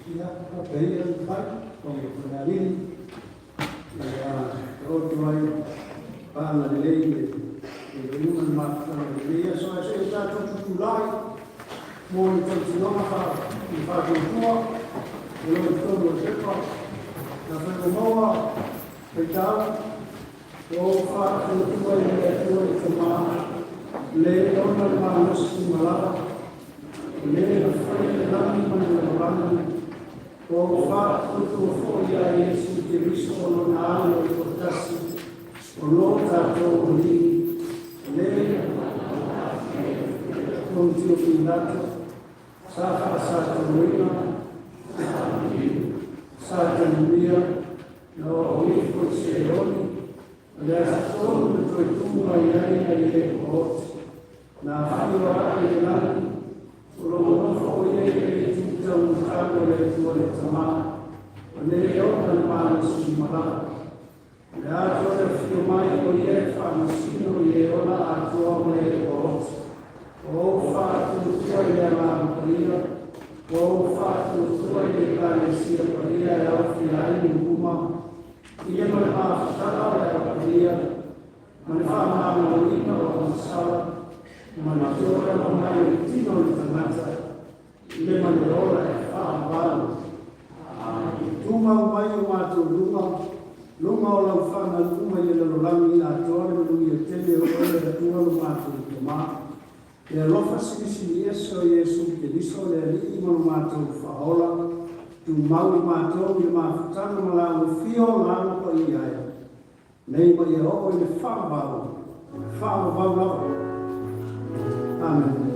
Ia, faapea ia le fai o Falealili, ia taoto ai paga lelei le iuga le mafutaga i lenei aso. Ae se i tatou tutulai mo le tautinoga i le faatuatua o lo o i totonu o le pepa. Na whakamaua faitau o faatuatua i le Atua i Tama, le ona le malosi malava, le na whai le lagi ma le lalolagi, o faatuatua foi ia Iesu Keriso o lona Alo e toatasi, o lo tatou Alii, le Pontio Pilato, sa faasatauina, sa talimia, na oo ifo i Seoli, o le aso tonu na toe tu mai ai nai le oti. Na afio ae i le lagi, o lo o nofo o ia i le itu taumatau o le Atua le Tama, o nei ona le malosi malava. O le atoa le afio mai o ia e faamasino i e ola atoa ma e ua oti. Ua ou faatuatua i le Agaga Paia, ua ou faatuatua i le Ekalesia Paia e aofia ai nuu uma, i le ma le mafutaga o le Ala Paia, ma le faamagaloina o agasala, ma le toalala mai o le tino o le tagata, i le ma le ola e faavavau. Tumau mai o matou luga, luga o lau fanau uma i le lalolagi atoa le manuia tele o oe le Atua lo matou Tama. E alofa silisili ese o Iesu Keriso le Alii ma lo matou Faaola, tumau i matou i le mafutaga ma laua fia o lana paia e nei ma ia oo i le faavavau, faavavau lava. Amene.